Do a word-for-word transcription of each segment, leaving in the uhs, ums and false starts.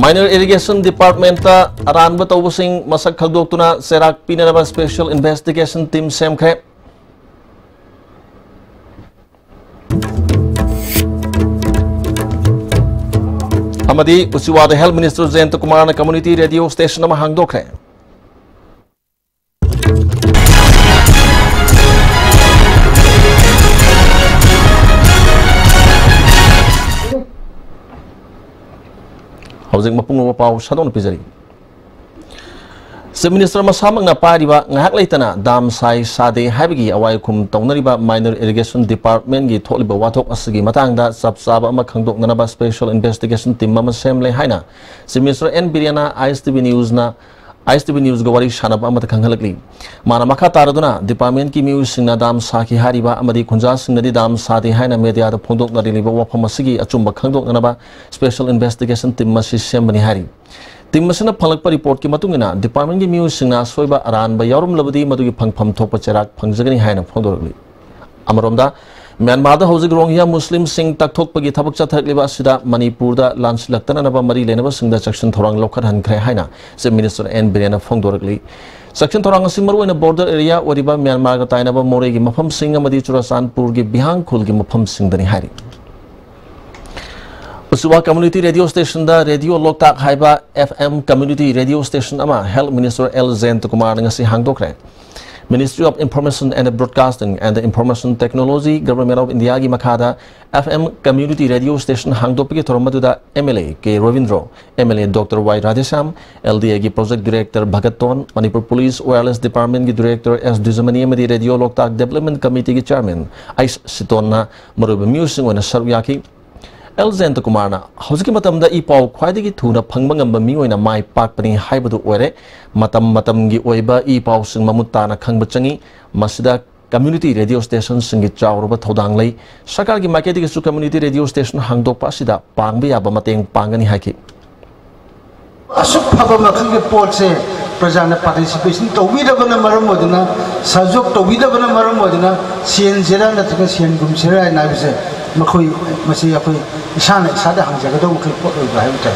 Minor Irrigation Departmentꯇ ꯑꯔꯥꯟꯕ ꯇꯧꯕꯁꯤꯡ ꯃꯁꯛ ꯈꯪꯗꯣꯛꯇꯨꯅ ꯆꯩꯔꯥꯛ ꯄꯤꯅꯅꯕ Special Investigation Team ꯁꯦꯝꯈ꯭ꯔꯦ꯫ ꯑꯃꯗꯤ ꯎꯆꯤꯋꯥꯗ Health Minister ꯖꯌꯟꯇ ꯀꯨꯃꯥꯔꯅ Community Radio Station ꯑꯃ ꯍꯥꯡꯗꯣꯛꯈ꯭ꯔꯦ꯫ ꯍꯧꯖꯤꯛ ꯃꯄꯨꯡ ꯑꯣꯏꯕ ꯄꯥꯎ ꯁꯟꯗꯣꯛꯅ ꯄꯤꯖꯔꯤ꯫ Chief Minister ꯃꯁꯥꯃꯛꯅ ꯄꯥꯏꯔꯤꯕ ꯉꯥꯏꯍꯥꯛ ꯂꯩꯇꯅ ꯗꯥꯝ ꯁꯥꯏ ꯁꯥꯗꯦ ꯍꯥꯏꯕꯒꯤ ꯑꯋꯥꯏ ꯑꯈꯨꯝ ꯇꯧꯅꯔꯤꯕ Minor Irrigation Departmentꯀꯤ ꯊꯣꯛꯂꯤꯕ ꯋꯥꯊꯣꯛ ꯑꯁꯤꯒꯤ ꯃꯇꯥꯡꯗ ꯆꯞ ꯆꯥꯕ ꯑꯃ ꯈꯪꯗꯣꯛꯅꯅꯕ Special Investigation Team ꯑꯃ ꯁꯦꯝꯂꯦ ꯍꯥꯏꯅ Chief Minister ꯑꯦꯟ ꯕꯤꯔꯦꯟꯅ ꯑꯥꯏ ꯑꯦꯁ ꯇꯤ ꯚꯤ Newsꯅ, ꯑꯥꯏ ꯑꯦꯁ ꯇꯤ ꯚꯤ Newsꯒ ꯋꯥꯔꯤ ꯁꯥꯟꯅꯕ ꯑꯃꯗ ꯈꯪꯍꯜꯂꯛꯂꯤ꯫ ꯃꯥꯅ ꯃꯈꯥ ꯇꯥꯔꯗꯨꯅ, Departmentꯀꯤ ꯃꯤꯑꯣꯏꯁꯤꯡꯅ ꯗꯥꯝ ꯁꯥꯈꯤ ꯍꯥꯏꯔꯤꯕ ꯑꯃꯗꯤ ꯈꯨꯟꯖꯥꯁꯤꯡꯅꯗꯤ ꯗꯥꯝ ꯁꯥꯗꯦ ꯍꯥꯏꯅ mediaꯗ ꯐꯣꯡꯗꯣꯛꯅꯔꯤꯕ ꯋꯥꯐꯝ ꯑꯁꯤꯒꯤ ꯑꯆꯨꯝꯕ ꯈꯪꯗꯣꯛꯅꯅꯕ Special Investigation Team ꯑꯁꯤ ꯁꯦꯝꯕꯅꯤ ꯍꯥꯏꯔꯤ꯫ Team ꯑꯁꯤꯅ ꯐꯪꯂꯛꯄ reportꯀꯤ ꯃꯇꯨꯡ ꯏꯟꯅ, Departmentꯀꯤ ꯃꯤꯑꯣꯏꯁꯤꯡꯅ ꯑꯁꯣꯏꯕ ꯑꯔꯥꯟꯕ ꯌꯥꯎꯔꯝꯂꯕꯗꯤ ꯃꯗꯨꯒꯤ ꯐꯪꯐꯝ ꯊꯣꯛꯄ ꯆꯩꯔꯥꯛ ꯐꯪꯖꯒꯅꯤ ꯍꯥꯏꯅ ꯐꯣꯡꯗꯣꯔꯛꯂꯤ꯫ ꯑꯃꯔꯣꯝꯗ, ꯃ꯭ꯌꯥꯟꯃꯥꯔꯗ ꯍꯧꯖꯤꯛ ꯔꯣꯍꯤꯡꯒ꯭ꯌꯥ ꯃꯨꯁꯂꯤꯝꯁꯤꯡ ꯇꯛꯊꯣꯛꯄꯒꯤ ꯊꯕꯛ ꯆꯠꯊꯔꯛꯂꯤꯕ ꯑꯁꯤꯗ ꯃꯅꯤꯄꯨꯔꯗ ꯂꯥꯟꯁꯤꯜꯂꯛꯇꯅꯅꯕ ꯃꯔꯤ ꯂꯩꯅꯕꯁꯤꯡꯗ ꯆꯦꯛꯁꯤꯟ ꯊꯧꯔꯥꯡ ꯂꯧꯈꯠꯍꯟꯈ꯭ꯔꯦ ꯍꯥꯏꯅ Chief Minister ꯑꯦꯟ ꯕꯤꯔꯦꯟꯅ ꯐꯣꯡꯗꯣꯔꯛꯂꯤ꯫ ꯆꯦꯛꯁꯤꯟ ꯊꯧꯔꯥꯡ ꯑꯁꯤ ꯃꯔꯨꯑꯣꯏꯅ border area ꯑꯣꯏꯔꯤꯕ ꯃ꯭ꯌꯥꯟꯃꯥꯔꯒ ꯇꯥꯏꯅꯕ ꯃꯣꯔꯦꯒꯤ ꯃꯐꯝꯁꯤꯡ ꯑꯃꯗꯤ ꯆꯨꯔꯆꯥꯟꯄꯨꯔꯒꯤ ꯕꯤꯍꯥꯡ ꯈꯨꯜꯒꯤ ꯃꯐꯝꯁꯤꯡꯗꯅꯤ ꯍꯥꯏꯔꯤ꯫ ꯎꯆꯤꯋꯥ Community Radio Stationꯗ Radio ꯂꯣꯛꯇꯥꯛ ꯍꯥꯏꯕ F M community radio station ꯑꯃ Health Minister ꯑꯦꯜ ꯖꯌꯟꯇ ꯀꯨꯃꯥꯔꯅ ꯉꯁꯤ ꯍꯥꯡꯗꯣꯛꯈ꯭ꯔꯦ꯫ Ministry of Information and Broadcasting and Information Technology, Government of Indiaꯒꯤ ꯃꯈꯥꯗ F M community radio station ꯍꯥꯡꯗꯣꯛꯄꯒꯤ ꯊꯧꯔꯝ ꯑꯗꯨꯗ M L A K Robindro, M L A Doctor Y Radheshyam, L D Aꯒꯤ Project Director ꯚꯒꯠ ꯇꯣꯟ, Manipur Police Wireless Departmentꯀꯤ Director S ꯗꯨꯖꯃꯅꯤ ꯑꯃꯗꯤ Radio ꯂꯣꯛꯇꯥꯛ Development Committeeꯒꯤ Chairman ꯑꯩꯆ ꯁꯤꯇꯣꯟꯅ ꯃꯔꯨꯑꯣꯏꯕ ꯃꯤꯑꯣꯏꯁꯤꯡ ꯑꯣꯏꯅ ꯁꯔꯨꯛ ꯌꯥꯈꯤ꯫ ꯑꯦꯜ ꯖꯌꯟꯇ ꯀꯨꯃꯥꯔꯅ ꯍꯧꯖꯤꯛꯀꯤ ꯃꯇꯝꯗ ꯏ ꯄꯥꯎ ꯈ꯭ꯋꯥꯏꯗꯒꯤ ꯊꯨꯅ ꯐꯪꯕ ꯉꯝꯕ ꯃꯤꯑꯣꯏꯅ ꯃꯥꯏ ꯄꯥꯛꯄꯅꯤ ꯍꯥꯏꯕꯗꯨ ꯑꯣꯏꯔꯦ꯫ ꯃꯇꯝ ꯃꯇꯝꯒꯤ ꯑꯣꯏꯕ ꯏ ꯄꯥꯎꯁꯤꯡ ꯃꯃꯨꯠ ꯇꯥꯅ ꯈꯪꯕ ꯆꯪꯏ꯫ ꯃꯁꯤꯗ community radio stationꯁꯤꯡꯒꯤ ꯆꯥꯎꯔꯕ ꯊꯧꯗꯥꯡ ꯂꯩ꯫ ꯁꯔꯀꯥꯔꯒꯤ ꯃꯥꯏꯀꯩꯗꯒꯤꯁꯨ community radio station ꯍꯥꯡꯗꯣꯛꯄ ꯑꯁꯤꯗ ꯄꯥꯡꯕ ꯌꯥꯕ ꯃꯇꯦꯡ ꯄꯥꯡꯒꯅꯤ ꯍꯥꯏꯈꯤ꯫ ꯑꯁꯨꯛ ꯐꯕ ꯃꯈꯜꯒꯤ ꯄꯣꯠꯁꯦ ꯄ꯭ꯔꯖꯥꯅ participation ꯇꯧꯕꯤꯗꯕꯅ ꯃꯔꯝ ꯑꯣꯏꯗꯨꯅ, ꯁꯍꯖꯣꯒ ꯇꯧꯕꯤꯗꯕꯅ ꯃꯔꯝ ꯑꯣꯏꯗꯨꯅ ꯁꯦꯟꯁꯤꯔꯥ ꯅꯠꯇ꯭ꯔꯒ ꯁꯦꯟꯒꯨꯝꯁꯤꯔꯥ ꯍꯥꯏꯅ ꯍꯥꯏꯕꯁꯦ ꯃꯈꯣꯏ, ꯃꯁꯤ ꯑꯩꯈꯣꯏ ꯏꯁꯥꯅ ꯏꯁꯥꯗ ꯍꯪꯖꯒꯗꯧꯕ ꯄꯣꯠ ꯑꯣꯏꯕ ꯍꯥꯏꯕ ꯇꯥꯏ꯫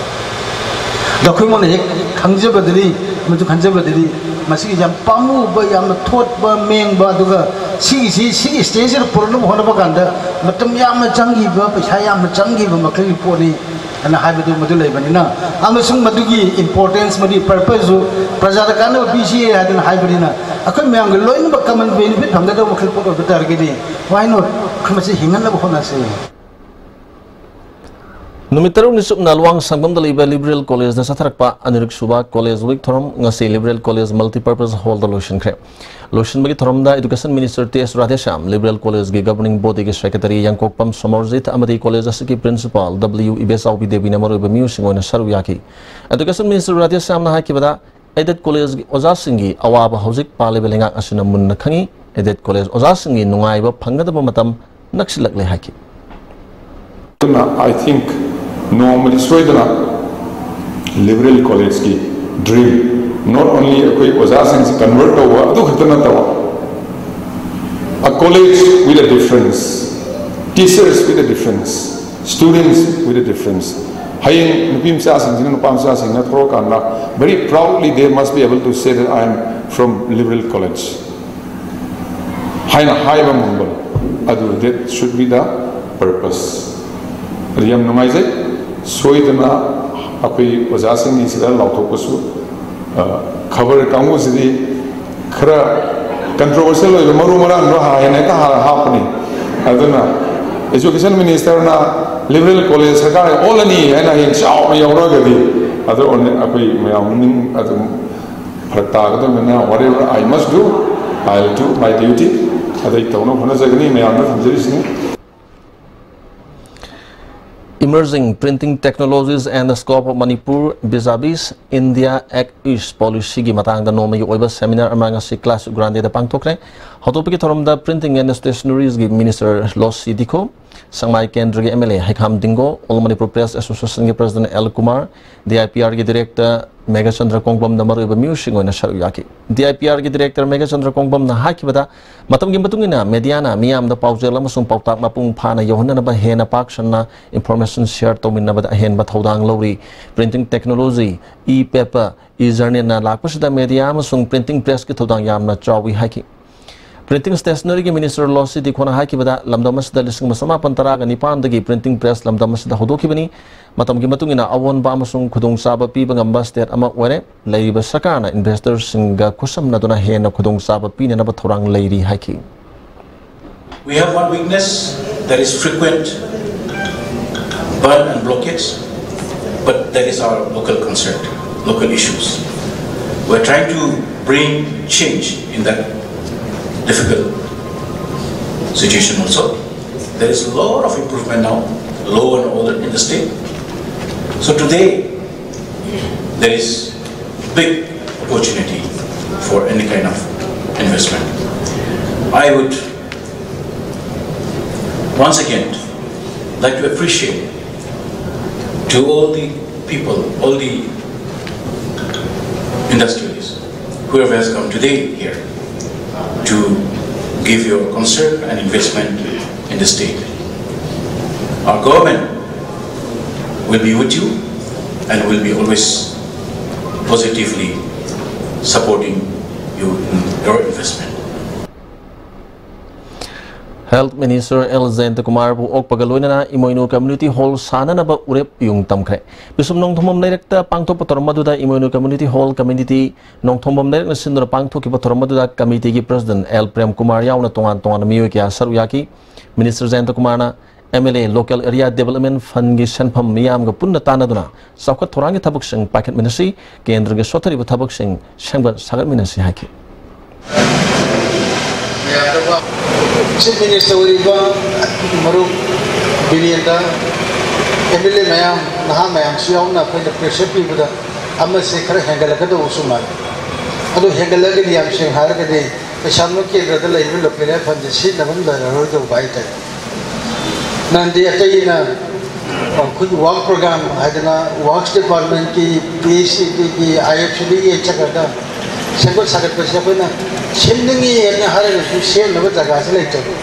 ꯑꯗꯣ ꯑꯩꯈꯣꯏ ꯃꯣꯏꯅ ꯍꯦꯛ ꯈꯪꯖꯕꯗꯗꯤ, ꯑꯃꯁꯨꯡ ꯈꯟꯖꯕꯗꯗꯤ, ꯃꯁꯤꯒꯤ ꯌꯥꯝ ꯄꯥꯝꯃꯨꯕ, ꯌꯥꯝꯅ ꯊꯣꯠꯄ ꯃꯦꯡꯕ, ꯑꯗꯨꯒ ꯁꯤꯒꯤꯁꯤ, ꯁꯤꯒꯤ ꯁ꯭ꯇꯦꯖꯁꯤꯗ ꯄꯨꯔꯛꯅꯕ ꯍꯣꯠꯅꯕ ꯀꯥꯟꯗ ꯃꯇꯝ ꯌꯥꯝꯅ ꯆꯪꯈꯤꯕ, ꯄꯩꯁꯥ ꯌꯥꯝꯅ ꯆꯪꯈꯤꯕ ꯃꯈꯜꯒꯤ ꯄꯣꯠꯅꯤ ꯑꯅ ꯍꯥꯏꯕꯗꯨ ꯃꯗꯨ ꯂꯩꯕꯅꯤꯅ, ꯑꯃꯁꯨꯡ ꯃꯗꯨꯒꯤ importance, ꯃꯗꯨꯒꯤ purposeꯁꯨ ꯄ꯭ꯔꯖꯥꯗ ꯀꯥꯟꯅꯕ ꯄꯤꯁꯤ ꯍꯥꯏꯗꯅ ꯍꯥꯏꯕꯅꯤꯅ, ꯑꯩꯈꯣꯏ ꯃꯌꯥꯝꯒꯤ ꯂꯣꯏꯅꯃꯛ common benefit ꯐꯪꯒꯗꯕ ꯃꯈꯜ ꯄꯣꯠ ꯑꯣꯏꯕ ꯇꯥꯔꯒꯗꯤ, why not ꯑꯩꯈꯣꯏ ꯃꯁꯤ ꯍꯤꯡꯍꯟꯅꯕ ꯍꯣꯠꯅꯁꯤ꯫ ꯅꯨꯃꯤꯠ ꯇꯔꯨꯛꯅꯤ ꯆꯨꯞꯅ ꯂꯨꯋꯥꯡꯁꯪꯕꯝꯗ ꯂꯩꯕ ꯂꯤꯕꯔꯦꯜ ꯀꯣꯂꯦꯖꯗ ꯆꯠꯊꯔꯛꯄ ꯑꯅꯤꯔꯛ ꯁꯨꯕ ꯀꯣꯂꯦꯖ ꯋꯤꯛ ꯊꯧꯔꯝ ꯉꯁꯤ ꯂꯤꯕꯔꯦꯜ ꯀꯣꯂꯦꯖ ꯃꯜꯇꯤꯄꯔꯄꯁ ꯍꯣꯜꯗ ꯂꯣꯏꯁꯤꯟꯈ꯭ꯔꯦ꯫ ꯂꯣꯏꯁꯤꯟꯕꯒꯤ ꯊꯧꯔꯝꯗ education minister T S Radheshyam, liberal ꯀꯣꯂꯦꯖꯒꯤ ꯒꯕꯔꯅꯤꯡ ꯕꯣꯗꯤꯒꯤ ꯁꯦꯀ꯭ꯔꯦꯇꯔꯤ ꯌꯥꯡꯀꯣꯛꯄꯝ ꯁꯣꯃꯣꯔꯖꯤꯠ ꯑꯃꯗꯤ ꯀꯣꯂꯦꯖ ꯑꯁꯤꯒꯤ ꯄ꯭ꯔꯤꯟꯁꯤꯄꯥꯜ ꯗꯕ꯭ꯂꯤꯌꯨ ꯏꯕꯦꯆꯥꯎꯕꯤ ꯗꯦꯕꯤꯅ ꯃꯔꯨꯑꯣꯏꯕ ꯃꯤꯑꯣꯏꯁꯤꯡ ꯑꯣꯏꯅ ꯁꯔꯨꯛ ꯌꯥꯈꯤ꯫ ꯏꯗꯨꯀꯦꯁꯟ ꯃꯤꯅꯤꯁꯇꯔ ꯔꯥꯙꯦꯁ꯭ꯌꯥꯝꯅ ꯍꯥꯏꯈꯤꯕꯗ, ꯑꯦꯗꯦꯗ ꯀꯣꯂꯦꯖꯒꯤ ꯑꯣꯖꯥꯁꯤꯡꯒꯤ ꯑꯋꯥꯕ ꯍꯧꯖꯤꯛ ꯄꯥꯜꯂꯤꯕ ꯂꯩꯉꯥꯛ ꯑꯁꯤꯅ ꯃꯨꯟꯅ ꯈꯪꯏ꯫ ꯑꯦꯗꯦꯗ ꯀꯣꯂꯦꯖ ꯑꯣꯖꯥꯁꯤꯡꯒꯤ ꯅꯨꯡꯉꯥꯏꯕ ꯐꯪꯒꯗꯕ ꯃꯇꯝ ꯅꯛꯁꯤꯜꯂꯛꯂꯦ ꯍꯥꯏꯈꯤ꯫ ꯑꯗꯨꯅ I think ꯅꯣꯡꯃꯗꯤ ꯁꯣꯏꯗꯅ ꯂꯤꯕꯔꯦꯜ ꯀꯣꯂꯦꯖꯀꯤ dream, not only ꯑꯩꯈꯣꯏ ꯑꯣꯖꯥꯁꯤꯡꯁꯤ convert ꯇꯧꯕ ꯑꯗꯨ ꯈꯛꯇ ꯅꯠꯇꯕ, a college with a difference, teachers with a difference, students with a difference. ꯍꯌꯦꯡ ꯅꯨꯄꯤ ꯃꯆꯥꯁꯤꯡꯁꯤꯅ ꯅꯨꯄꯥ ꯃꯆꯥꯁꯤꯡꯅ ꯊꯣꯛꯂꯛꯀꯥꯟꯗ, very proudly they must be able to say that I am from Liberal College ꯍꯥꯏꯅ ꯍꯥꯏꯕ ꯉꯝꯕ ꯑꯗꯨ, that should be the purpose. ꯑꯗꯨ ꯌꯥꯝ ꯅꯨꯡꯉꯥꯏꯖꯩ꯫ ꯁꯣꯏꯗꯅ ꯑꯩꯈꯣꯏ ꯑꯣꯖꯥꯁꯤꯡꯒꯤ ꯁꯤꯗ ꯂꯥꯎꯊꯣꯛꯄꯁꯨ, ꯑ, ꯈꯕꯔ ꯀꯥꯡꯕꯨꯁꯤꯗꯤ ꯈꯔ controversial ꯑꯣꯏꯕ ꯃꯔꯨ ꯃꯔꯥꯡꯗꯣ ꯍꯦꯟꯅ ꯍꯦꯛꯇ ꯍꯥ-, ꯍꯥꯞꯄꯅꯤ꯫ ꯑꯗꯨꯅ education ministerꯅ Liberal College ꯁꯔꯀꯥꯔ ꯑꯣꯜꯂꯅꯤ ꯍꯥꯏꯅ ꯍꯌꯦꯡ ꯆꯥꯎꯅ ꯌꯧꯔꯒꯗꯤ, ꯑꯗꯨ ꯑꯣꯏꯅ ꯑꯩꯈꯣꯏ ꯃꯌꯥꯝ ꯃꯅꯤꯡ ꯑꯗꯨꯝ ꯐꯔꯛ ꯇꯥꯒꯗꯕꯅꯤꯅ, whatever I must do, I'll do my duty. ꯑꯗꯩ ꯇꯧꯅꯕ ꯍꯣꯠꯅꯖꯒꯅꯤ, ꯃꯌꯥꯝꯗ ꯊꯝꯖꯔꯤꯁꯤꯅꯤ꯫ Emerging Printing Technologies and the Scope of Manipur vis-a-vis India Act East Policyꯒꯤ ꯃꯇꯥꯡꯗ ꯅꯣꯡꯃꯒꯤ ꯑꯣꯏꯕ seminar ꯑꯃ ꯉꯁꯤ Classic Grandeꯗ ꯄꯥꯡꯊꯣꯛꯈ꯭ꯔꯦ꯫ ꯍꯧꯗꯣꯛꯄꯒꯤ ꯊꯧꯔꯝꯗ Printing and Stationeriesꯒꯤ Minister ꯂꯣꯁꯤ ꯗꯤꯈꯣ, ꯁꯪꯃꯥꯏ ꯀꯦꯟꯗ꯭ꯔꯒꯤ M L A Heikham Dingo, all Manipur press ꯑꯦꯁꯣꯁꯤꯌꯦꯁꯟꯒꯤ president L Kumar, D I P ꯑꯥꯔꯒꯤ ꯗꯤꯔꯦꯛꯇꯔ ꯃꯦꯘꯆꯟꯗ꯭ꯔ ꯀꯣꯡꯕ꯭ꯔꯝꯅ ꯃꯔꯨꯑꯣꯏꯕ ꯃꯤꯑꯣꯏꯁꯤꯡ ꯑꯣꯏꯅ ꯁꯔꯨꯛ ꯌꯥꯈꯤ꯫ ꯗꯤ ꯑꯥꯏ ꯄꯤ ꯑꯥꯔꯒꯤ ꯗꯤꯔꯦꯛꯇꯔ ꯃꯦꯘꯆꯟꯗ꯭ꯔ ꯀꯣꯡꯕ꯭ꯔꯝꯅ ꯍꯥꯏꯈꯤꯕꯗ, ꯃꯇꯝꯒꯤ ꯃꯇꯨꯡ ꯏꯟꯅ ꯃꯦꯗꯤꯌꯥꯅ ꯃꯤꯌꯥꯝꯗ ꯄꯥꯎꯖꯦꯜ ꯑꯃꯁꯨꯡ ꯄꯥꯎꯇꯥꯛ ꯃꯄꯨꯡ ꯐꯥꯅ ꯌꯧꯍꯟꯅꯅꯕ ꯍꯦꯟꯅ ꯄꯥꯛ ꯁꯟꯅ ꯏꯟꯐꯣꯔꯃꯦꯁꯟ ꯁꯦꯌꯔ ꯇꯧꯃꯤꯟꯅꯕꯗ ꯑꯍꯦꯟꯕ ꯊꯧꯗꯥꯡ ꯂꯧꯔꯤ꯫ Printing technology, E paper, E ꯖꯔꯅꯦꯜꯅ ꯂꯥꯛꯄꯁꯤꯗ media ꯑꯃꯁꯨꯡ ꯄ꯭ꯔꯤꯟꯇꯤꯡ ꯄ꯭ꯔꯦꯁꯀꯤ ꯊꯧꯗꯥꯡ ꯌꯥꯝꯅ ꯆꯥꯎꯏ ꯍꯥꯏꯈꯤ꯫ ꯄ꯭ꯔꯤꯟꯇꯤꯡ ꯁ꯭ꯇꯦꯁꯅꯔꯤꯒꯤ ꯃꯤꯅꯤꯁꯇꯔ ꯂꯣꯁꯤ ꯗꯤꯈꯣꯅ ꯍꯥꯏꯈꯤꯕꯗ, ꯂꯝꯗꯝ ꯑꯁꯤꯗ ꯂꯤꯁꯤꯡ ꯑꯃ ꯆꯃꯥꯄꯟ ꯇꯔꯥꯒ ꯅꯤꯄꯥꯟꯗꯒꯤ ꯄ꯭ꯔꯤꯟꯇꯤꯡ ꯄ꯭ꯔꯦꯁ ꯂꯝꯗꯝ ꯑꯁꯤꯗ ꯍꯧꯗꯣꯛꯈꯤꯕꯅꯤ꯫ ꯃꯇꯝꯒꯤ ꯃꯇꯨꯡ ꯏꯟꯅ ꯑꯑꯣꯟꯕ ꯑꯃꯁꯨꯡ ꯈꯨꯗꯣꯡꯆꯥꯕ ꯄꯤꯕ ꯉꯝꯕ ꯁ꯭ꯇꯦꯠ ꯑꯃ ꯑꯣꯏꯔꯦ꯫ ꯂꯩꯔꯤꯕ ꯁꯔꯀꯥꯔꯅ ꯏꯟꯚꯦꯁꯇꯔꯁꯤꯡꯒ ꯈꯨꯠꯁꯝꯅꯗꯨꯅ ꯍꯦꯟꯅ ꯈꯨꯗꯣꯡꯆꯥꯕ ꯄꯤꯅꯅꯕ ꯊꯧꯔꯥꯡ ꯂꯩꯔꯤ ꯍꯥꯏꯈꯤ꯫ We have one weakness, that is frequent burn and blockage, but that is our local concern, local issues. We're trying to bring change in that difficult situation also. There is a lot of improvement now, law and order in the state. So today, there is big opportunity for any kind of investment. I would once again like to appreciate to all the people, all the industrialists, whoever has come today here to give your concern and investment in the state. Our government will be with you and will be always positively supporting you in your investment. Health Minister L ꯖꯌꯟꯇꯀꯨꯃꯥꯔꯕꯨ ꯑꯣꯛꯄꯒ ꯂꯣꯏꯅꯅ ꯏꯃꯣꯏꯅꯨ Community Hall ꯁꯥꯅꯅꯕ ꯎꯔꯦꯞ ꯌꯨꯡ ꯇꯝꯈ꯭ꯔꯦ꯫ ꯄꯤꯁꯨꯝ ꯅꯣꯡꯊꯣꯡꯕꯝ ꯂꯩꯔꯛꯇ ꯄꯥꯡꯊꯣꯛꯄ ꯊꯧꯔꯝ ꯑꯗꯨꯗ ꯏꯃꯣꯏꯅꯨ Community Hall Committee ꯅꯣꯡꯊꯣꯡꯕꯝ ꯂꯩꯔꯛꯅ ꯁꯤꯟꯗꯨꯅ ꯄꯥꯡꯊꯣꯛꯈꯤꯕ ꯊꯧꯔꯝ ꯑꯗꯨꯗ committeeꯒꯤ president ꯑꯦꯜ ꯄ꯭ꯔꯦꯝ ꯀꯨꯃꯥꯔ ꯌꯥꯎꯅ ꯇꯣꯉꯥꯟ ꯇꯣꯉꯥꯟꯕ ꯃꯤꯑꯣꯏ ꯀꯌꯥ ꯁꯔꯨꯛ ꯌꯥꯈꯤ꯫ Minister ꯖꯌꯟꯇꯀꯨꯃꯥꯔꯅ M L A Local Area Development Fundꯒꯤ ꯁꯦꯟꯐꯝ ꯃꯤꯌꯥꯝꯒ ꯄꯨꯟꯅ ꯇꯥꯟꯅꯗꯨꯅ ꯆꯥꯎꯈꯠ ꯊꯧꯔꯥꯡꯒꯤ ꯊꯕꯛꯁꯤꯡ ꯄꯥꯏꯈꯠꯃꯤꯟꯅꯁꯤ, ꯀꯦꯟꯗ꯭ꯔꯒꯤ ꯁꯣꯠꯊꯔꯤꯕ ꯊꯕꯛꯁꯤꯡ ꯁꯦꯝꯒꯠ ꯁꯥꯒꯠꯃꯤꯟꯅꯁꯤ ꯍꯥꯏꯈꯤ꯫ ꯃꯌꯥꯝꯗ Chief Minister ꯑꯣꯏꯔꯤꯕ ꯃꯔꯨꯞ ꯕꯤꯔꯦꯟꯗ, ꯑꯦꯝ ꯑꯦꯜ ꯑꯦ ꯃꯌꯥꯝ, ꯅꯍꯥ ꯃꯌꯥꯝꯁꯨ ꯌꯥꯎꯅ ꯑꯩꯈꯣꯏꯅ pressure ꯄꯤꯕꯗ ꯑꯃꯁꯦ ꯈꯔ ꯍꯦꯟꯒꯠꯂꯛꯀꯗꯧꯕꯁꯨ ꯃꯥꯜꯂꯤ꯫ ꯑꯗꯨ ꯍꯦꯟꯒꯠꯂꯒꯗꯤ ꯌꯥꯝ ꯁꯦꯡꯅ ꯍꯥꯏꯔꯒꯗꯤ ꯄꯩꯁꯥ ꯅꯣꯏ ꯀꯦꯟꯗ꯭ꯔꯗ ꯂꯩꯔꯤꯕ Local Area Fundꯁꯦ ꯁꯤꯖꯤꯟꯅꯐꯝ ꯂꯩꯔꯔꯣꯏꯗꯧꯕ ꯍꯥꯏꯇꯥꯔꯦ꯫ ꯅꯍꯥꯟꯗꯤ ꯑꯇꯩꯅ ꯑꯩꯈꯣꯏꯒꯤ ꯋꯥꯔꯛ ꯄ꯭ꯔꯣꯒ꯭ꯔꯥꯝ ꯍꯥꯏꯗꯅ ꯋꯥꯔꯛꯁ ꯗꯤꯄꯥꯔꯠꯃꯦꯟꯠꯀꯤ, ꯄꯤ ꯑꯩꯆ ꯏ ꯗꯤꯒꯤ, ꯑꯥꯏ ꯑꯦꯐ ꯁꯤꯗꯒꯤ ꯆꯠꯈ꯭ꯔꯒ ꯁꯦꯝꯒꯠ ꯁꯥꯒꯠꯄꯁꯦ ꯑꯩꯈꯣꯏꯅ ꯁꯦꯝꯅꯤꯡꯉꯤ ꯍꯥꯏꯅ ꯍꯥꯏꯔꯒꯁꯨ ꯁꯦꯝꯅꯕ ꯖꯒꯥꯁꯤ ꯂꯩꯇꯕ꯫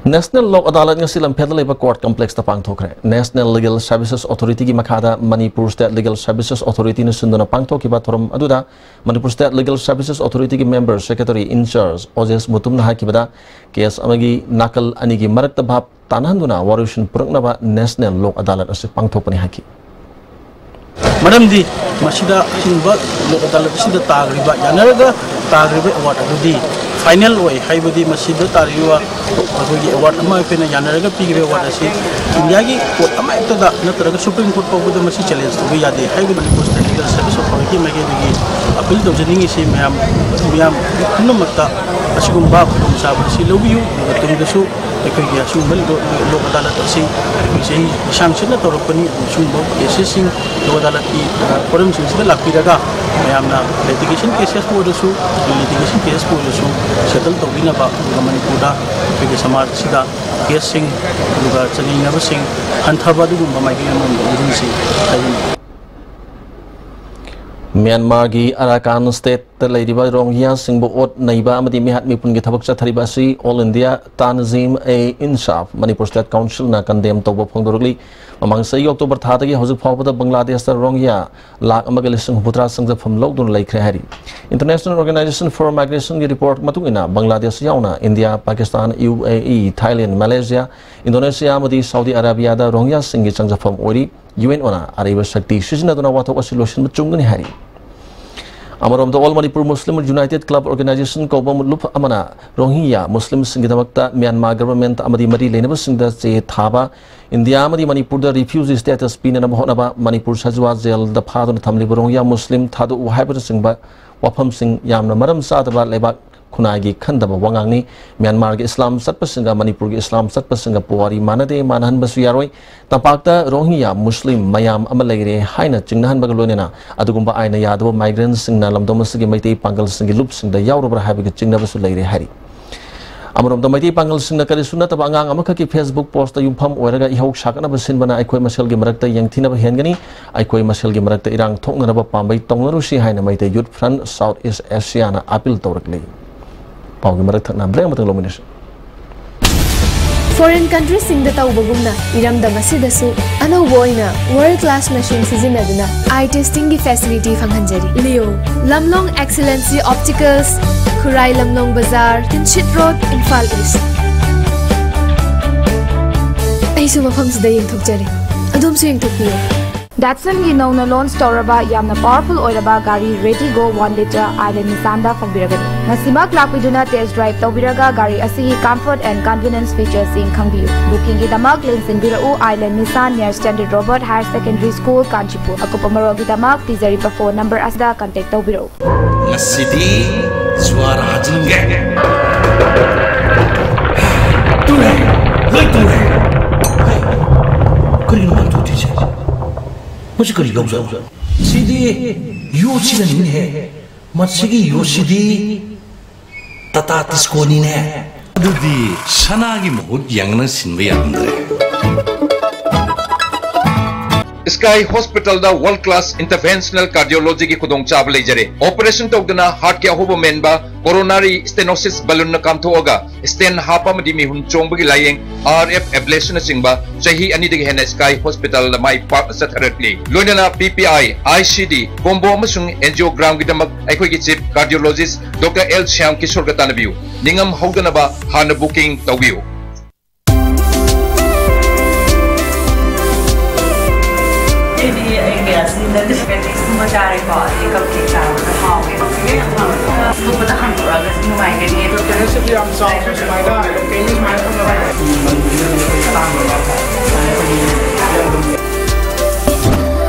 National Lok Adalat ꯉꯁꯤ ꯂꯝꯐꯦꯜꯗ ꯂꯩꯕ ꯀꯣꯔꯠ ꯀꯝꯄ꯭ꯂꯦꯛꯁꯇ ꯄꯥꯡꯊꯣꯛꯈ꯭ꯔꯦ꯫ National Legal Services Authorityꯒꯤ ꯃꯈꯥꯗ Manipur State Legal Services Authorityꯅ ꯁꯤꯟꯗꯨꯅ ꯄꯥꯡꯊꯣꯛꯈꯤꯕ ꯊꯧꯔꯝ ꯑꯗꯨꯗ Manipur State Legal Services Authorityꯒꯤ member secretary in charge ꯑꯣꯖꯦꯁ ꯃꯨꯇꯨꯝꯅ ꯍꯥꯏꯈꯤꯕꯗ, ꯀꯦꯁ ꯑꯃꯒꯤ ꯅꯥꯀꯜ ꯑꯅꯤꯒꯤ ꯃꯔꯛꯇ ꯚꯥꯞ ꯇꯥꯅꯍꯟꯗꯨꯅ ꯋꯥꯔꯣꯏꯁꯤꯟ ꯄꯨꯔꯛꯅꯕ National Lok Adalat ꯑꯁꯤ ꯄꯥꯡꯊꯣꯛꯄꯅꯤ ꯍꯥꯏꯈꯤ꯫ ꯃꯔꯝꯗꯤ ꯃꯁꯤꯗ ꯑꯍꯤꯡꯕ ꯂꯣꯛ ꯑꯗꯥꯂꯠ ꯑꯁꯤꯗ ꯇꯥꯈ꯭ꯔꯤꯕ, ꯌꯥꯅꯔꯒ ꯇꯥꯈ꯭ꯔꯤꯕ ꯑꯦꯋꯥꯔꯗ ꯑꯗꯨꯗꯤ ꯐꯥꯏꯅꯦꯜ ꯑꯣꯏ, ꯍꯥꯏꯕꯗꯤ ꯃꯁꯤꯗ ꯇꯥꯔꯤꯕ ꯑꯩꯈꯣꯏꯒꯤ ꯑꯦꯋꯥꯔꯗ ꯑꯃ ꯑꯩꯈꯣꯏꯅ ꯌꯥꯅꯔꯒ ꯄꯤꯈ꯭ꯔꯤꯕ ꯑꯦꯋꯥꯔꯗ ꯑꯁꯤ ꯏꯟꯗꯤꯌꯥꯒꯤ ꯀꯣꯔꯠ ꯑꯃꯍꯦꯛꯇꯗ ꯅꯠꯇ꯭ꯔꯒ ꯁꯨꯄ꯭ꯔꯤꯝ ꯀꯣꯔꯠ ꯐꯥꯎꯕꯗ ꯃꯁꯤ ꯆꯦꯂꯦꯟꯖ ꯇꯧꯕ ꯌꯥꯗꯦ꯫ ꯍꯥꯏꯕꯗꯤ Manipur state legal service authority ꯃꯥꯏꯀꯩꯗꯒꯤ ꯑꯄꯤꯜ ꯇꯧꯖꯅꯤꯡꯉꯤꯁꯤ ꯃꯌꯥꯝ, ꯃꯤꯌꯥꯝ ꯄꯨꯝꯅꯃꯛꯇ ꯑꯁꯤꯒꯨꯝꯕ ꯈꯨꯗꯣꯡꯆꯥꯕ ꯑꯁꯤ ꯂꯧꯕꯤꯌꯨ, ꯑꯗꯨꯒ ꯇꯨꯡꯗꯁꯨ ꯑꯩꯈꯣꯏꯒꯤ ꯑꯁꯤꯒꯨꯝꯕ ꯂꯣꯛ ꯑꯗꯥꯂꯠ ꯑꯁꯤ ꯑꯩꯈꯣꯏ ꯆꯍꯤ ꯂꯤꯁꯥꯡ ꯁꯤꯠꯅ ꯇꯧꯔꯛꯄꯅꯤ꯫ ꯑꯗꯨ ꯁꯤꯒꯨꯝꯕ ꯀꯦꯁꯦꯁꯁꯤꯡ ꯂꯣꯛ ꯑꯗꯥꯂꯠꯀꯤ ꯐꯣꯔꯝꯁꯤꯡꯁꯤꯗ ꯂꯥꯛꯄꯤꯔꯒ ꯃꯌꯥꯝꯅ ꯂꯤꯇꯤꯒꯦꯁꯟ ꯀꯦꯁꯦꯁꯄꯨ ꯑꯣꯏꯔꯁꯨ, ꯂꯤꯇꯤꯒꯦꯁꯟ ꯀꯦꯁꯄꯨ ꯑꯣꯏꯔꯁꯨ ꯁꯦꯇꯜ ꯇꯧꯕꯤꯅꯕ, ꯑꯗꯨꯒ ꯃꯅꯤꯄꯨꯔꯗ ꯑꯩꯈꯣꯏꯒꯤ ꯁꯃꯥꯖ ꯑꯁꯤꯗ ꯀꯦꯁꯁꯤꯡ ꯑꯗꯨꯒ ꯆꯩꯅꯅꯕꯁꯤꯡ ꯍꯟꯊꯕ ꯑꯗꯨꯒꯨꯝꯕ ꯃꯥꯏꯀꯩ ꯑꯃꯔꯣꯝꯗ ꯑꯣꯟꯁꯤꯟꯁꯤ ꯍꯥꯏꯖꯅꯤꯡꯏ꯫ ꯃ꯭ꯌꯥꯟꯃꯥꯔꯒꯤ ꯑꯔꯥꯀꯥꯟ ꯁ꯭ꯇꯦꯠꯇ ꯂꯩꯔꯤꯕ ꯔꯣꯍꯤꯡꯒ꯭ꯌꯥꯁꯤꯡꯕꯨ ꯑꯣꯠ ꯅꯩꯕ ꯑꯃꯗꯤ ꯃꯤꯍꯥꯠ ꯃꯤꯄꯨꯟꯒꯤ ꯊꯕꯛ ꯆꯠꯊꯔꯤꯕ ꯑꯁꯤ All India Tanzim-e-Insaf Manipur State Council-ꯅ condemn ꯇꯧꯕ ꯐꯣꯡꯗꯣꯔꯛꯂꯤ꯫ ꯃꯃꯥꯡ ꯆꯍꯤ ꯑꯣꯛꯇꯣꯕꯔ ꯊꯥꯗꯒꯤ ꯍꯧꯖꯤꯛ ꯐꯥꯎꯕꯗ ꯕꯪꯒ꯭ꯂꯥꯗꯦꯁꯇ ꯔꯣꯍꯤꯡꯒ꯭ꯌꯥ ꯂꯥꯈ ꯑꯃꯒ ꯂꯤꯁꯤꯡ ꯍꯨꯝꯐꯨꯇꯔꯥ ꯆꯪꯖꯐꯝ ꯂꯧꯗꯨꯅ ꯂꯩꯈ꯭ꯔꯦ ꯍꯥꯏꯔꯤ꯫ International Organization for Migration-ꯒꯤ ꯔꯤꯄꯣꯔꯠ ꯃꯇꯨꯡ ꯏꯟꯅ ꯕꯪꯒ꯭ꯂꯥꯗꯦꯁ ꯌꯥꯎꯅ ꯏꯟꯗꯤꯌꯥ, ꯄꯥꯀꯤꯁꯇꯥꯟ, ꯌꯨ ꯑꯦ ꯏ, ꯊꯥꯏꯂꯦꯟ, ꯃꯂꯦꯁꯤꯌꯥ, ꯏꯟꯗꯣꯅꯦꯁꯤꯌꯥ ꯑꯃꯗꯤ ꯁꯥꯎꯗꯤ ꯑꯔꯥꯕꯤꯌꯥꯗ ꯔꯣꯍꯤꯡꯒ꯭ꯌꯥꯁꯤꯡꯒꯤ ꯆꯪꯖꯐꯝ ꯑꯣꯏꯔꯤ꯫ ꯌꯨ ꯑꯦꯟ ꯑꯣꯅ ꯑꯔꯩꯕ ꯁꯛꯇꯤ ꯁꯤꯖꯤꯟꯅꯗꯨꯅ ꯋꯥꯊꯣꯛ ꯑꯁꯤ ꯂꯣꯏꯁꯤꯟꯕ ꯆꯨꯝꯒꯅꯤ ꯍꯥꯏꯔꯤ꯫ ꯑꯃꯔꯣꯝꯗ, All Manipur Muslim United Club Organization ꯀꯧꯕ ꯂꯨꯞ ꯑꯃꯅ ꯔꯣꯍꯤꯡꯒ꯭ꯌꯥ ꯃꯨꯁꯂꯤꯝꯁꯤꯡꯒꯤꯗꯃꯛꯇ ꯃ꯭ꯌꯥꯟꯃꯥꯔ ꯒꯚꯔꯟꯃꯦꯟꯠ ꯑꯃꯗꯤ ꯃꯔꯤ ꯂꯩꯅꯕꯁꯤꯡꯗ ꯆꯦ ꯊꯥꯕ, ꯏꯟꯗꯤꯌꯥ ꯑꯃꯗꯤ ꯃꯅꯤꯄꯨꯔꯗ ꯔꯤꯐ꯭ꯌꯨꯖꯤ ꯁ꯭ꯇꯦꯇꯁ ꯄꯤꯅꯅꯕ ꯍꯣꯠꯅꯕ, ꯃꯅꯤꯄꯨꯔ ꯁꯖꯤꯋꯥ ꯖꯦꯜꯗ ꯐꯥꯗꯨꯅ ꯊꯝꯂꯤꯕ ꯔꯣꯍꯤꯡꯒ꯭ꯌꯥ ꯃꯨꯁꯂꯤꯝ ꯊꯥꯗꯣꯛꯎ ꯍꯥꯏꯕꯅꯆꯤꯡꯕ ꯋꯥꯐꯝꯁꯤꯡ ꯌꯥꯝꯅ ꯃꯔꯝ ꯆꯥꯗꯕ ꯂꯩꯕꯥꯛ ꯈꯨꯟꯅꯥꯏꯒꯤ ꯈꯟꯗꯕ ꯋꯥꯉꯥꯡꯅꯤ꯫ ꯃ꯭ꯌꯥꯟꯃꯥꯔꯒꯤ ꯏꯁꯂꯥꯝ ꯆꯠꯄꯁꯤꯡꯒ ꯃꯅꯤꯄꯨꯔꯒꯤ ꯏꯁꯂꯥꯝ ꯆꯠꯄꯁꯤꯡꯒ ꯄꯨꯋꯥꯔꯤ ꯃꯥꯟꯅꯗꯦ, ꯃꯥꯟꯅꯍꯟꯕꯁꯨ ꯌꯥꯔꯣꯏ꯫ ꯇꯝꯄꯥꯛꯇ ꯔꯣꯍꯤꯡꯒ꯭ꯌꯥ ꯃꯨꯁꯂꯤꯝ ꯃꯌꯥꯝ ꯑꯃ ꯂꯩꯔꯦ ꯍꯥꯏꯅ ꯆꯤꯡꯅꯍꯟꯕꯒ ꯂꯣꯏꯅꯅ ꯑꯗꯨꯒꯨꯝꯕ ꯑꯥꯏꯟꯅ ꯌꯥꯗꯕ ꯃꯥꯏꯒ꯭ꯔꯦꯟꯠꯁꯤꯡꯅ ꯂꯝꯗꯝ ꯑꯁꯤꯒꯤ ꯃꯩꯇꯩ ꯄꯥꯡꯒꯜꯁꯤꯡꯒꯤ ꯂꯨꯞꯁꯤꯡꯗ ꯌꯥꯎꯔꯕ꯭ꯔꯥ ꯍꯥꯏꯕꯒꯤ ꯆꯤꯡꯅꯕꯁꯨ ꯂꯩꯔꯦ ꯍꯥꯏꯔꯤ꯫ ꯑꯃꯔꯣꯝꯗ, ꯃꯩꯇꯩ ꯄꯥꯉꯜꯁꯤꯡꯅ ꯀꯔꯤꯁꯨ ꯅꯠꯇꯕ ꯑꯉꯥꯡ ꯑꯃꯈꯛꯀꯤ Facebook postꯇ ꯌꯨꯝꯐꯝ ꯑꯣꯏꯔꯒ ꯏꯍꯧ ꯁꯥꯒꯠꯅꯕ ꯁꯤꯟꯕꯅ ꯑꯩꯈꯣꯏ ꯃꯁꯦꯜꯒꯤ ꯃꯔꯛꯇ ꯌꯦꯡꯊꯤꯅꯕ ꯍꯦꯟꯒꯅꯤ, ꯑꯩꯈꯣꯏ ꯃꯁꯦꯜꯒꯤ ꯃꯔꯛꯇ ꯏꯔꯥꯡ ꯊꯣꯛꯅꯅꯕ ꯄꯥꯝꯕꯩ ꯇꯧꯅꯔꯨꯁꯤ ꯍꯥꯏꯅ Meitei Youth Front South East Asiaꯅ appeal ꯇꯧꯔꯛꯂꯤ꯫ ꯄꯥꯎꯒꯤ ꯃꯔꯛ ꯊꯠꯅ break ꯑꯃꯇꯪ ꯂꯧꯃꯤꯟꯅꯁꯤ꯫ Foreign countryꯁꯤꯡꯗ ꯇꯧꯕꯒꯨꯝꯅ ꯏꯔꯝꯗꯝ ꯑꯁꯤꯗꯁꯨ ꯑꯅꯧꯕ ꯑꯣꯏꯅ world class machine ꯁꯤꯖꯤꯟꯅꯗꯨꯅ eye testingꯒꯤ facility ꯐꯪꯍꯟꯖꯔꯤ꯫ Leo, Lamlong Excellency Opticals, ꯈꯨꯔꯥꯏ ꯂꯝꯂꯣꯡ ꯕꯖꯥꯔ, ꯇꯤꯟꯁꯤꯠ ꯔꯣꯗ, ꯏꯝꯐꯥꯜ ꯏꯁ꯫ ꯑꯩꯁꯨ ꯃꯐꯝꯁꯤꯗ ꯌꯦꯡꯊꯣꯛꯆꯔꯦ, ꯑꯗꯣꯝꯁꯨ ꯌꯦꯡꯊꯣꯛꯄꯤꯌꯨ꯫ ꯗꯦꯠꯁꯟꯒꯤ ꯅꯧꯅ ꯂꯣꯟꯆ ꯇꯧꯔꯕ ꯌꯥꯝꯅ ꯄꯥꯋꯔꯐꯨꯜ ꯑꯣꯏꯔꯕ ꯒꯥꯔꯤ ꯔꯦꯗꯤꯒꯣ ꯋꯥꯟ ꯂꯤꯇꯔ ꯑꯥꯏꯂꯦꯟ ꯅꯤꯁꯥꯟꯗ ꯐꯪꯕꯤꯔꯒꯅꯤ꯫ ꯉꯁꯤꯃꯛ ꯂꯥꯛꯄꯤꯗꯨꯅ ꯇꯦꯁ ꯗ꯭ꯔꯥꯏꯚ ꯇꯧꯕꯤꯔꯒ ꯒꯥꯔꯤ ꯑꯁꯤꯒꯤ ꯀꯝꯐꯔꯠ ꯑꯦꯟ ꯀꯟꯚꯤꯅꯤꯌꯟꯁ ꯐꯤꯆꯔꯁꯤꯡ ꯈꯪꯕꯤꯌꯨ꯫ ꯕꯨꯀꯤꯡꯒꯤꯗꯃꯛ ꯂꯦꯡꯁꯤꯟꯕꯤꯔꯛꯎ ꯑꯥꯏꯂꯦꯟ ꯅꯤꯁꯥꯟ near Standard Robert Higher Secondary School, Kanchipur꯫ ꯑꯀꯨꯞꯄ ꯃꯔꯣꯜꯒꯤꯗꯃꯛ ꯄꯤꯖꯔꯤꯕ ꯐꯣꯟ ꯅꯝꯕꯔ ꯑꯁꯤꯗ ꯀꯟꯇꯦꯛ ꯇꯧꯕꯤꯔꯛꯎ꯫ ꯉꯁꯤꯗꯤ ꯖ꯭ꯋꯥꯔ ꯍꯥꯖꯤꯟꯒꯦ꯫ ꯇꯨꯔꯦ, ꯂꯣꯏ ꯇꯨꯔꯦ꯫ ꯍꯩ, ꯀꯔꯤꯅꯣ ꯃꯥꯅ ꯇꯨꯗ꯭ꯔꯤꯁꯦ? ꯃꯁꯤ ꯀꯔꯤ ꯌꯧꯖꯥꯠꯅꯣ? ꯁꯤꯗꯤ ꯌꯣꯠꯁꯤꯅꯅꯤꯅꯦꯍꯦ꯫ ꯃꯁꯤꯒꯤ ꯌꯣꯠꯁꯤꯗꯤ ꯇꯥꯇꯥ ꯇꯤꯁꯀꯣꯅꯤꯅꯦ꯫ ꯑꯗꯨꯗꯤ ꯁꯅꯥꯒꯤ ꯃꯍꯨꯠ ꯌꯥꯡꯅ ꯁꯤꯟꯕ ꯌꯥꯔꯝꯗ꯭ꯔꯦ꯫ Sky Hospitalꯗ world class interventional cardiologyꯒꯤ ꯈꯨꯗꯣꯡꯆꯥꯕ ꯂꯩꯖꯔꯦ꯫ Operation ꯇꯧꯗꯅ heartꯀꯤ ꯑꯍꯣꯕ ꯃꯦꯟꯕ, coronary stenosis balloonꯅ ꯀꯥꯝꯊꯣꯛꯑꯒ stent ꯍꯥꯞꯄ ꯑꯃꯗꯤ ꯃꯤꯍꯨꯟ ꯆꯣꯡꯕꯒꯤ ꯂꯥꯌꯦꯡ, RF ablationꯅꯆꯤꯡꯕ ꯆꯍꯤ ꯑꯅꯤꯗꯒꯤ ꯍꯦꯟꯅ Sky Hospitalꯗ ꯃꯥꯏ ꯄꯥꯛꯅ ꯆꯠꯊꯔꯛꯂꯤ꯫ ꯂꯣꯏꯅꯅ PPI, ICD, combo ꯑꯃꯁꯨꯡ angiogramꯒꯤꯗꯃꯛ ꯑꯩꯈꯣꯏꯒꯤ chief cardiologist Doctor L Shyam ꯀꯤꯁꯣꯔꯒ ꯇꯥꯟꯅꯕꯤꯌꯨ꯫ ꯅꯤꯡꯉꯝ ꯍꯧꯗꯅꯕ ꯍꯥꯟꯅ booking ꯇꯧꯕꯤꯌꯨ꯫ ꯑꯩꯗꯤ ꯑꯩ ꯀꯌꯥ ꯁꯤꯖꯤꯟꯅꯗꯦ꯫ Appendixꯀꯨꯝꯕ ꯆꯥꯔꯦꯀꯣ, ꯑꯗꯩ cupcake ꯆꯥꯕꯗ ꯍꯥꯎꯋꯦ꯫ ꯌꯥꯝ ꯍꯥꯎꯋꯦ꯫ ꯑꯇꯣꯞꯄꯗ ꯍꯥꯡꯗꯣꯛꯑꯒꯁꯨ ꯅꯨꯡꯉꯥꯏꯒꯅꯤ꯫ ꯑꯗꯣ ꯀꯩꯅꯣꯁꯤꯗꯤ ꯌꯥꯝ ꯆꯥꯎꯕ ꯁꯨꯃꯥꯏꯅ ꯀꯩꯅꯤ ꯁꯨꯃꯥꯏꯅ ꯊꯝꯃꯒ꯫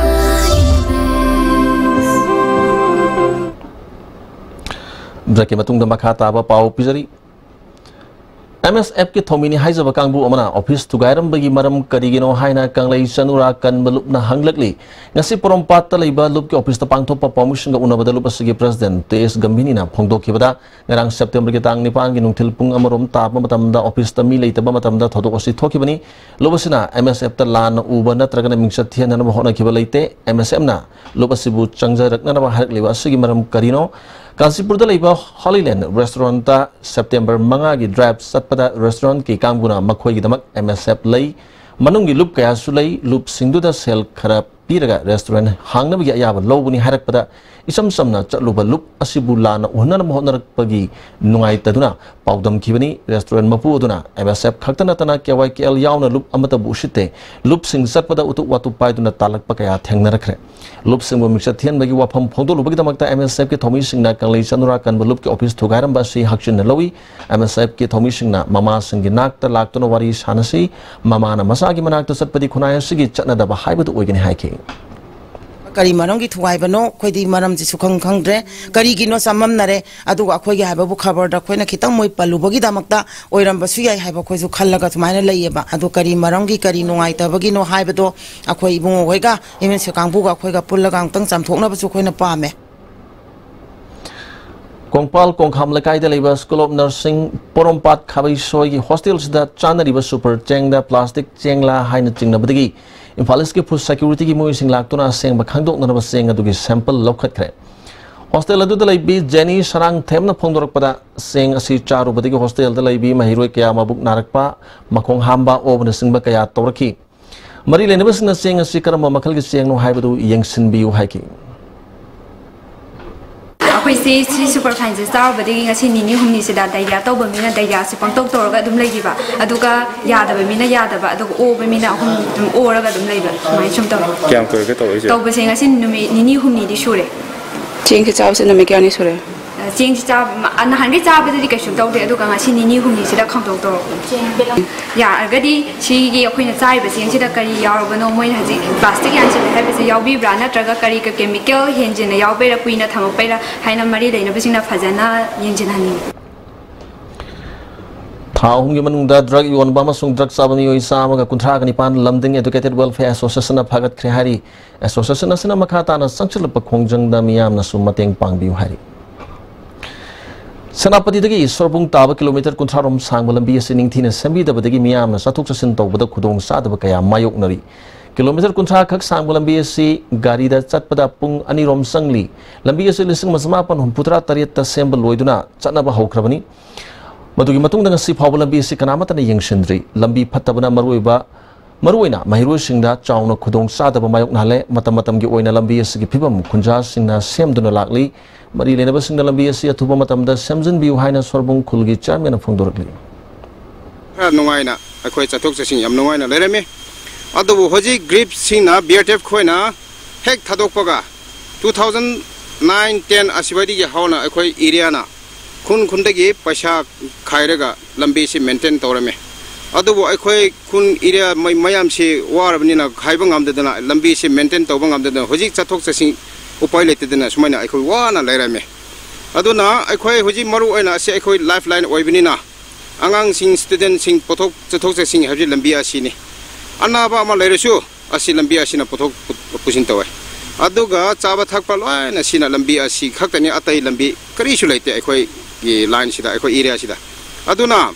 Breakꯀꯤ ꯃꯇꯨꯡꯗ ꯃꯈꯥ ꯇꯥꯕ ꯄꯥꯎ ꯄꯤꯖꯔꯤ꯫ ꯑꯦꯝ ꯑꯦꯁ ꯑꯦꯐꯀꯤ ꯊꯧꯃꯤꯅꯤ ꯍꯥꯏꯖꯕ ꯀꯥꯡꯕꯨ ꯑꯃꯅ ꯑꯣꯐꯤꯁ ꯊꯨꯒꯥꯏꯔꯝꯕꯒꯤ ꯃꯔꯝ ꯀꯔꯤꯒꯤꯅꯣ ꯍꯥꯏꯅ ꯀꯪꯂꯩ ꯆꯅꯨꯔꯥ ꯀꯟꯕ ꯂꯨꯞꯅ ꯍꯪꯂꯛꯂꯤ꯫ ꯉꯁꯤ ꯄꯣꯔꯣꯝꯄꯥꯠꯇ ꯂꯩꯕ ꯂꯨꯞꯀꯤ ꯑꯣꯐꯤꯁꯇ ꯄꯥꯡꯊꯣꯛꯄ ꯄꯥꯎꯃꯤꯁꯤꯡꯒ ꯎꯅꯕꯗ ꯂꯨꯞ ꯑꯁꯤꯒꯤ ꯄ꯭ꯔꯦꯁꯤꯗꯦꯟꯠ ꯇꯦꯖ ꯒꯝꯚꯤꯅꯤꯅ ꯐꯣꯡꯗꯣꯛꯈꯤꯕꯗ, ꯉꯔꯥꯡ ꯁꯦꯞꯇꯦꯝꯕꯔꯒꯤ ꯇꯥꯡ ꯅꯤꯄꯥꯟꯒꯤ ꯅꯨꯡꯊꯤꯜ ꯄꯨꯡ ꯑꯃꯔꯣꯝ ꯇꯥꯕ ꯃꯇꯝꯗ ꯑꯣꯐꯤꯁꯇ ꯃꯤ ꯂꯩꯇꯕ ꯃꯇꯝꯗ ꯊꯧꯗꯣꯛ ꯑꯁꯤ ꯊꯣꯛꯈꯤꯕꯅꯤ꯫ ꯂꯨꯞ ꯑꯁꯤꯅ ꯑꯦꯝ ꯑꯦꯁ ꯑꯦꯐꯇ ꯂꯥꯟꯅ ꯎꯕ ꯅꯠꯇ꯭ꯔꯒꯅ ꯃꯤꯡꯆꯠ ꯊꯤꯍꯟꯅꯅꯕ ꯍꯣꯠꯅꯈꯤꯕ ꯂꯩꯇꯦ꯫ ꯑꯦꯝ ꯑꯦꯁ ꯑꯦꯐꯅ ꯂꯨꯞ ꯑꯁꯤꯕꯨ ꯆꯪꯖꯔꯛꯅꯅꯕ ꯍꯥꯏꯔꯛꯂꯤꯕ ꯑꯁꯤꯒꯤ ꯃꯔꯝ ꯀꯔꯤꯅꯣ? ꯀꯥꯟꯆꯤꯄꯨꯔꯗ ꯂꯩꯕ ꯍꯣꯂꯤꯂꯦꯟ ꯔꯦꯁꯇꯨꯔꯦꯟꯠꯇ ꯁꯦꯞꯇꯦꯝꯕꯔ ꯃꯉꯥꯒꯤ ꯗ꯭ꯔꯥꯏꯚ ꯆꯠꯄꯗ ꯔꯦꯁꯇꯨꯔꯦꯟꯠꯀꯤ ꯀꯥꯡꯕꯨꯅ ꯃꯈꯣꯏꯒꯤꯗꯃꯛ ꯑꯦꯝ ꯑꯦꯁ ꯑꯦꯐ ꯂꯩ, ꯃꯅꯨꯡꯒꯤ ꯂꯨꯞ ꯀꯌꯥꯁꯨ ꯂꯩ, ꯂꯨꯞꯁꯤꯡꯗꯨꯗ ꯁꯦꯜ ꯈꯔ ꯄꯤꯔꯒ ꯔꯦꯁꯇꯨꯔꯦꯟꯠ ꯍꯥꯡꯅꯕꯒꯤ ꯑꯌꯥꯕ ꯂꯧꯕꯅꯤ ꯍꯥꯏꯔꯛꯄꯗ, ꯏꯆꯝ ꯆꯝꯅ ꯆꯠꯂꯨꯕ ꯂꯨꯞ ꯑꯁꯤꯕꯨ ꯂꯥꯟꯅ ꯎꯍꯟꯅꯅꯕ ꯍꯣꯠꯅꯔꯛꯄꯒꯤ ꯅꯨꯡꯉꯥꯏꯇꯗꯨꯅ ꯄꯥꯎꯗꯝꯈꯤꯕꯅꯤ꯫ ꯔꯦꯁꯇꯨꯔꯦꯟꯠ ꯃꯄꯨ ꯑꯗꯨꯅ ꯑꯦꯝ ꯑꯦꯁ ꯑꯦꯐ ꯈꯛꯇ ꯅꯠꯇꯅ ꯀꯦ ꯋꯥꯏ ꯀꯦ ꯑꯦꯜ ꯌꯥꯎꯅ ꯂꯨꯞ ꯑꯃꯠꯇꯕꯨ ꯎꯁꯤꯠꯇꯦ, ꯂꯨꯞꯁꯤꯡ ꯆꯠꯄꯗ ꯎꯇꯨꯞ ꯋꯥꯇꯨꯞ ꯄꯥꯏꯗꯨꯅ ꯇꯥꯜꯂꯛꯄ ꯀꯌꯥ ꯊꯦꯡꯅꯔꯛꯈ꯭ꯔꯦ꯫ ꯂꯨꯞꯁꯤꯡꯕꯨ ꯃꯤꯡꯆꯠ ꯊꯤꯍꯟꯕꯒꯤ ꯋꯥꯐꯝ ꯐꯣꯡꯗꯣꯛꯂꯨꯕꯒꯤꯗꯃꯛꯇ ꯑꯦꯝ ꯑꯦꯁ ꯑꯦꯐꯀꯤ ꯊꯧꯃꯤꯁꯤꯡꯅ ꯀꯪꯂꯩ ꯆꯅꯨꯔꯥ ꯀꯟꯕ ꯂꯨꯞꯀꯤ ꯑꯣꯐꯤꯁ ꯊꯨꯒꯥꯏꯔꯝꯕ ꯑꯁꯤ ꯍꯛꯆꯤꯟꯅ ꯂꯧꯏ꯫ ꯑꯦꯝ ꯑꯦꯁ ꯑꯦꯐꯀꯤ ꯊꯧꯃꯤꯁꯤꯡꯅ ꯃꯃꯥꯁꯤꯡꯒꯤ ꯅꯥꯛꯇ ꯂꯥꯛꯇꯨꯅ ꯋꯥꯔꯤ ꯁꯥꯅꯁꯤ, ꯃꯃꯥꯅ ꯃꯆꯥꯒꯤ ꯃꯅꯥꯛꯇ ꯆꯠꯄꯗꯤ ꯈꯨꯟꯅꯥꯏ ꯑꯁꯤꯒꯤ ꯆꯠꯅꯗꯕ ꯍꯥꯏꯕꯗꯨ ꯑꯣꯏꯒꯅꯤ ꯍꯥꯏꯈꯤ꯫ ꯀꯔꯤ ꯃꯔꯝꯒꯤ ꯊꯨꯒꯥꯏꯕꯅꯣ? ꯑꯩꯈꯣꯏꯗꯤ ꯃꯔꯝꯁꯤ ꯁꯨꯈꯪ ꯈꯪꯗ꯭ꯔꯦ꯫ ꯀꯔꯤꯒꯤꯅꯣ ꯆꯃꯝꯅꯔꯦ꯫ ꯑꯗꯨꯒ ꯑꯩꯈꯣꯏꯒꯤ ꯍꯥꯏꯕꯕꯨ ꯈꯕꯔꯗ ꯑꯩꯈꯣꯏꯅ ꯈꯤꯇꯪ ꯃꯣꯏ ꯄꯜꯂꯨꯕꯒꯤꯗꯃꯛꯇ ꯑꯣꯏꯔꯝꯕꯁꯨ ꯌꯥꯏ ꯍꯥꯏꯕ ꯑꯩꯈꯣꯏꯁꯨ ꯈꯜꯂꯒ ꯁꯨꯃꯥꯏꯅ ꯂꯩꯌꯦꯕ꯫ ꯑꯗꯨ ꯀꯔꯤ ꯃꯔꯝꯒꯤ, ꯀꯔꯤ ꯅꯨꯡꯉꯥꯏꯇꯕꯒꯤꯅꯣ ꯍꯥꯏꯕꯗꯣ ꯑꯩꯈꯣꯏ ꯏꯕꯨꯡꯉꯣ ꯍꯣꯏꯒ ꯑꯦꯝ ꯑꯦꯟ ꯁꯤ ꯀꯥꯡꯕꯨꯒ ꯑꯩꯈꯣꯏꯒ ꯄꯨꯜꯂꯒ ꯑꯃꯨꯛꯇꯪ ꯆꯥꯝꯊꯣꯛꯅꯕꯁꯨ ꯑꯩꯈꯣꯏꯅ ꯄꯥꯝꯃꯦ꯫ ꯀꯣꯡꯄꯥꯜ ꯀꯣꯡꯈꯥꯝ ꯂꯩꯀꯥꯏꯗ ꯂꯩꯕ School of Nursing ꯄꯣꯔꯣꯝꯄꯥꯠ ꯈꯥꯕꯩꯁꯣꯏꯒꯤ ꯍꯣꯁꯇꯦꯜꯁꯤꯗ ꯆꯥꯅꯔꯤꯕ ꯁꯨꯄꯔ ꯆꯦꯡꯗ ꯄ꯭ꯂꯥꯁꯇꯤꯛ ꯆꯦꯡꯂꯥ ꯍꯥꯏꯅ ꯆꯤꯡꯅꯕꯗꯒꯤ ꯏꯝꯐꯥꯜ ꯏꯁꯀꯤ ꯐꯨꯗ ꯁꯦꯀ꯭ꯌꯨꯔꯤꯇꯤꯒꯤ ꯃꯤꯑꯣꯏꯁꯤꯡ ꯂꯥꯛꯇꯨꯅ ꯑꯁꯦꯡꯕ ꯈꯪꯗꯣꯛꯅꯅꯕ ꯆꯦꯡ ꯑꯗꯨꯒꯤ ꯁꯦꯝꯄꯜ ꯂꯧꯈꯠꯈ꯭ꯔꯦ꯫ ꯍꯣꯁꯇꯦꯜ ꯑꯗꯨꯗ ꯂꯩꯕꯤ ꯖꯦꯅꯤ ꯁꯔꯥꯡꯊꯦꯝꯅ ꯐꯣꯡꯗꯣꯔꯛꯄꯗ, ꯆꯦꯡ ꯑꯁꯤ ꯆꯥꯔꯨꯕꯗꯒꯤ ꯍꯣꯁꯇꯦꯜꯗ ꯂꯩꯕꯤ ꯃꯍꯩꯔꯣꯏ ꯀꯌꯥ ꯃꯕꯨꯛ ꯅꯥꯔꯛꯄ, ꯃꯈꯣꯡ ꯍꯥꯝꯕ, ꯑꯣꯕꯅꯆꯤꯡꯕ ꯀꯌꯥ ꯇꯧꯔꯛꯈꯤ꯫ ꯃꯔꯤ ꯂꯩꯅꯕꯁꯤꯡꯅ ꯆꯦꯡ ꯑꯁꯤ ꯀꯔꯝꯕ ꯃꯈꯜꯒꯤ ꯆꯦꯡꯅꯣ ꯍꯥꯏꯕꯗꯨ ꯌꯦꯡꯁꯤꯟꯕꯤꯌꯨ ꯍꯥꯏꯈꯤ꯫ ꯑꯩꯈꯣꯏꯁꯤ ꯁꯤ ꯁꯨꯄꯔ ꯐꯥꯏꯟꯁꯦ ꯆꯥꯔꯨꯕꯗꯒꯤ ꯉꯁꯤ ꯅꯤꯅꯤ ꯍꯨꯝꯅꯤꯁꯤꯗ ꯗꯥꯏꯔꯤꯌꯥ ꯇꯧꯕ ꯃꯤꯅ ꯗꯥꯏꯔꯤꯌꯥꯁꯦ ꯄꯪꯇꯧ ꯇꯧꯔꯒ ꯑꯗꯨꯝ ꯂꯩꯈꯤꯕ, ꯑꯗꯨꯒ ꯌꯥꯗꯕ ꯃꯤꯅ ꯌꯥꯗꯕ, ꯑꯗꯨꯒ ꯑꯣꯕ ꯃꯤꯅ ꯑꯍꯨꯝ ꯑꯗꯨꯝ ꯑꯣꯔꯒ ꯑꯗꯨꯝ ꯂꯩꯕ, ꯁꯨꯃꯥꯏꯅ ꯁꯨꯝ ꯇꯧꯋꯦ꯫ ꯀꯌꯥꯝ ꯀꯨꯏꯔꯒꯦ ꯇꯧꯔꯛꯏꯁꯦ? ꯇꯧꯕꯁꯦ ꯉꯁꯤ ꯅꯨꯃꯤꯠ ꯅꯤꯅꯤ ꯍꯨꯝꯅꯤꯗꯤ ꯁꯨꯔꯦ꯫ ꯆꯦꯡꯁꯦ ꯆꯥꯕꯁꯦ ꯅꯨꯃꯤꯠ ꯀꯌꯥꯅꯤ ꯁꯨꯔꯦ? ꯆꯦꯡꯁꯤ ꯆꯥꯕ, ꯅꯍꯥꯟꯈꯩ ꯆꯥꯕꯗꯗꯤ ꯀꯩꯁꯨ ꯇꯧꯗꯦ, ꯑꯗꯨꯒ ꯉꯁꯤ ꯅꯤꯅꯤ ꯍꯨꯝꯅꯤꯁꯤꯗ ꯈꯪꯗꯣꯛ ꯇꯧꯔꯛꯄꯅꯤ꯫ ꯌꯥꯔꯒꯗꯤ ꯁꯤꯒꯤ ꯑꯩꯈꯣꯏꯅ ꯆꯥꯔꯤꯕ ꯆꯦꯡꯁꯤꯗ ꯀꯔꯤ ꯌꯥꯎꯔꯕꯅꯣ, ꯃꯣꯏꯅ ꯍꯧꯖꯤꯛ ꯄ꯭ꯂꯥꯁꯇꯤꯛ ꯌꯥꯟꯁꯤꯜꯂꯦ ꯍꯥꯏꯕꯁꯤ ꯌꯥꯎꯕꯤꯕ꯭ꯔꯥ, ꯅꯠꯇ꯭ꯔꯒ ꯀꯔꯤ ꯀꯦꯃꯤꯀꯦꯜ ꯍꯦꯟꯖꯤꯟꯅ ꯌꯥꯎꯕꯩꯔꯥ, ꯀꯨꯏꯅ ꯊꯝꯃꯛꯄꯩꯔꯥ ꯍꯥꯏꯅ ꯃꯔꯤ ꯂꯩꯅꯕꯁꯤꯡꯅ ꯐꯖꯅ ꯌꯦꯡꯁꯤꯟꯍꯟꯅꯤꯡꯉꯤ꯫ ꯊꯥ ꯑꯍꯨꯝꯒꯤ ꯃꯅꯨꯡꯗ ꯗ꯭ꯔꯒ ꯌꯣꯟꯕ ꯑꯃꯁꯨꯡ ꯗ꯭ꯔꯒ ꯆꯥꯕ ꯃꯤꯑꯣꯏ ꯆꯥꯝꯃꯒ ꯀꯨꯟꯊ꯭ꯔꯥꯒ ꯅꯤꯄꯥꯟ ꯂꯝꯗꯤꯡ ꯑꯦꯗꯨꯀꯦꯇꯦꯗ ꯋꯦꯜꯐꯤꯌꯔ ꯑꯦꯁꯣꯁꯤꯌꯦꯁꯟꯅ ꯐꯥꯒꯠꯈ꯭ꯔꯦ ꯍꯥꯏꯔꯤ꯫ ꯑꯦꯁꯣꯁꯤꯌꯦꯁꯟ ꯑꯁꯤꯅ ꯃꯈꯥ ꯇꯥꯅ ꯆꯪꯁꯤꯜꯂꯛꯄ ꯈꯣꯡꯖꯪꯗ ꯃꯤꯌꯥꯝꯅꯁꯨ ꯃꯇꯦꯡ ꯄꯥꯡꯕꯤꯌꯨ ꯍꯥꯏꯔꯤ꯫ ꯁꯦꯅꯥꯄꯇꯤꯗꯒꯤ ꯁꯣꯔꯕꯨꯡ ꯇꯥꯕ ꯀꯤꯂꯣꯃꯤꯇꯔ ꯀꯨꯟꯊ꯭ꯔꯥ ꯔꯣꯝ ꯁꯥꯡꯕ ꯂꯝꯕꯤ ꯑꯁꯤ ꯅꯤꯡꯊꯤꯅ ꯁꯦꯝꯕꯤꯗꯕꯗꯒꯤ ꯃꯤꯌꯥꯝꯅ ꯆꯠꯊꯣꯛ ꯆꯠꯁꯤꯟ ꯇꯧꯕꯗ ꯈꯨꯗꯣꯡ ꯆꯥꯗꯕ ꯀꯌꯥ ꯃꯥꯌꯣꯛꯅꯔꯤ꯫ ꯀꯤꯂꯣꯃꯤꯇꯔ ꯀꯨꯟꯊ꯭ꯔꯥ ꯈꯛ ꯁꯥꯡꯕ ꯂꯝꯕꯤ ꯑꯁꯤ ꯒꯥꯔꯤꯗ ꯆꯠꯄꯗ ꯄꯨꯡ ꯑꯅꯤ ꯔꯣꯝ ꯆꯪꯂꯤ꯫ ꯂꯝꯕꯤ ꯑꯁꯤ ꯂꯤꯁꯤꯡ ꯑꯃ ꯆꯃꯥꯄꯟ ꯍꯨꯝꯐꯨꯇꯔꯥ ꯇꯔꯦꯠꯇ ꯁꯦꯝꯕ ꯂꯣꯏꯗꯨꯅ ꯆꯠꯅꯕ ꯍꯧꯈ꯭ꯔꯕꯅꯤ꯫ ꯃꯗꯨꯒꯤ ꯃꯇꯨꯡꯗ ꯉꯁꯤ ꯐꯥꯎꯕ ꯂꯝꯕꯤ ꯑꯁꯤ ꯀꯅꯥꯃꯠꯇꯅ ꯌꯦꯡꯁꯤꯟꯗ꯭ꯔꯤ꯫ ꯂꯝꯕꯤ ꯐꯠꯇꯕꯅ ꯃꯔꯨꯑꯣꯏꯕ, ꯃꯔꯨꯑꯣꯏꯅ ꯃꯍꯩꯔꯣꯏꯁꯤꯡꯗ ꯆꯥꯎꯅ ꯈꯨꯗꯣꯡ ꯆꯥꯗꯕ ꯃꯥꯌꯣꯛꯅꯍꯜꯂꯦ꯫ ꯃꯇꯝ ꯃꯇꯝꯒꯤ ꯑꯣꯏꯅ ꯂꯝꯕꯤ ꯑꯁꯤꯒꯤ ꯐꯤꯕꯝ ꯈꯨꯟꯖꯥꯁꯤꯡꯅ ꯁꯦꯝꯗꯨꯅ ꯂꯥꯛꯂꯤ꯫ ꯃꯔꯤ ꯂꯩꯅꯕꯁꯤꯡꯅ ꯂꯝꯕꯤ ꯑꯁꯤ ꯑꯊꯨꯕ ꯃꯇꯝꯗ ꯁꯦꯝꯖꯤꯟꯕꯤꯌꯨ ꯍꯥꯏꯅ ꯁꯣꯔꯕꯨꯡ ꯈꯨꯜꯒꯤ ꯆꯤꯌꯔꯃꯦꯟꯅ ꯐꯣꯡꯗꯣꯔꯛꯂꯤ꯫ ꯈꯔ ꯅꯨꯡꯉꯥꯏꯅ ꯑꯩꯈꯣꯏ ꯆꯠꯊꯣꯛ ꯆꯠꯁꯤꯟ ꯌꯥꯝ ꯅꯨꯡꯉꯥꯏꯅ ꯂꯩꯔꯝꯃꯤ꯫ ꯑꯗꯨꯕꯨ ꯍꯧꯖꯤꯛ ꯒ꯭ꯔꯤꯞꯁꯤꯡꯅ, ꯕꯤ ꯑꯥꯔ ꯇꯤ ꯑꯦꯐ ꯈꯣꯏꯅ ꯍꯦꯛ ꯊꯥꯗꯣꯛꯄꯒ, two thousand nine ten ꯑꯁꯤꯋꯥꯏꯗꯒꯤ ꯍꯧꯅ ꯑꯩꯈꯣꯏ ꯑꯦꯔꯤꯌꯥꯅ ꯈꯨꯟ ꯈꯨꯟꯗꯒꯤ ꯄꯩꯁꯥ ꯈꯥꯏꯔꯒ ꯂꯝꯕꯤꯁꯤ ꯃꯦꯟꯇꯦꯟ ꯇꯧꯔꯝꯃꯤ꯫ ꯑꯗꯨꯕꯨ ꯑꯩꯈꯣꯏ ꯈꯨꯟ ꯑꯦꯔꯤꯌꯥ ꯃꯩ-, ꯃꯌꯥꯝꯁꯤ ꯋꯥꯔꯕꯅꯤꯅ ꯍꯥꯏꯕ ꯉꯝꯗꯗꯅ, ꯂꯝꯕꯤꯁꯤ ꯃꯦꯟꯇꯦꯟ ꯇꯧꯕ ꯉꯝꯗꯗꯅ ꯍꯧꯖꯤꯛ ꯆꯠꯊꯣꯛ ꯆꯠꯁꯤꯟ ꯎꯄꯥꯏ ꯂꯩꯇꯗꯅ ꯁꯨꯃꯥꯏꯅ ꯑꯩꯈꯣꯏ ꯋꯥꯅ ꯂꯩꯔꯝꯃꯤ꯫ ꯑꯗꯨꯅ ꯑꯩꯈꯣꯏ ꯍꯧꯖꯤꯛ ꯃꯔꯨ ꯑꯣꯏꯅ ꯑꯁꯤ ꯑꯩꯈꯣꯏ ꯂꯥꯏꯐ ꯂꯥꯏꯟ ꯑꯣꯏꯕꯅꯤꯅ, ꯑꯉꯥꯡꯁꯤꯡ, ꯁ꯭ꯇꯨꯗꯦꯟꯁꯤꯡ ꯄꯨꯊꯣꯛ ꯆꯠꯊꯣꯛ ꯆꯠꯁꯤꯟ ꯍꯥꯏꯕꯁꯤ ꯂꯝꯕꯤ ꯑꯁꯤꯅꯤ꯫ ꯑꯅꯥꯕ ꯑꯃ ꯂꯩꯔꯁꯨ ꯑꯁꯤ ꯂꯝꯕꯤ ꯑꯁꯤꯅ ꯄꯨꯊꯣꯛ ꯄꯨ-, ꯄꯨꯁꯤꯟ ꯇꯧꯋꯦ꯫ ꯑꯗꯨꯒ ꯆꯥꯕ ꯊꯛꯄ ꯂꯣꯏꯅ ꯁꯤꯅ ꯂꯝꯕꯤ ꯑꯁꯤ ꯈꯛꯇꯅꯤ, ꯑꯇꯩ ꯂꯝꯕꯤ ꯀꯔꯤꯁꯨ ꯂꯩꯇꯦ ꯑꯩꯈꯣꯏꯒꯤ ꯂꯥꯏꯟꯁꯤꯗ, ꯑꯩꯈꯣꯏ ꯑꯦꯔꯤꯌꯥꯁꯤꯗ꯫ ꯑꯗꯨꯅ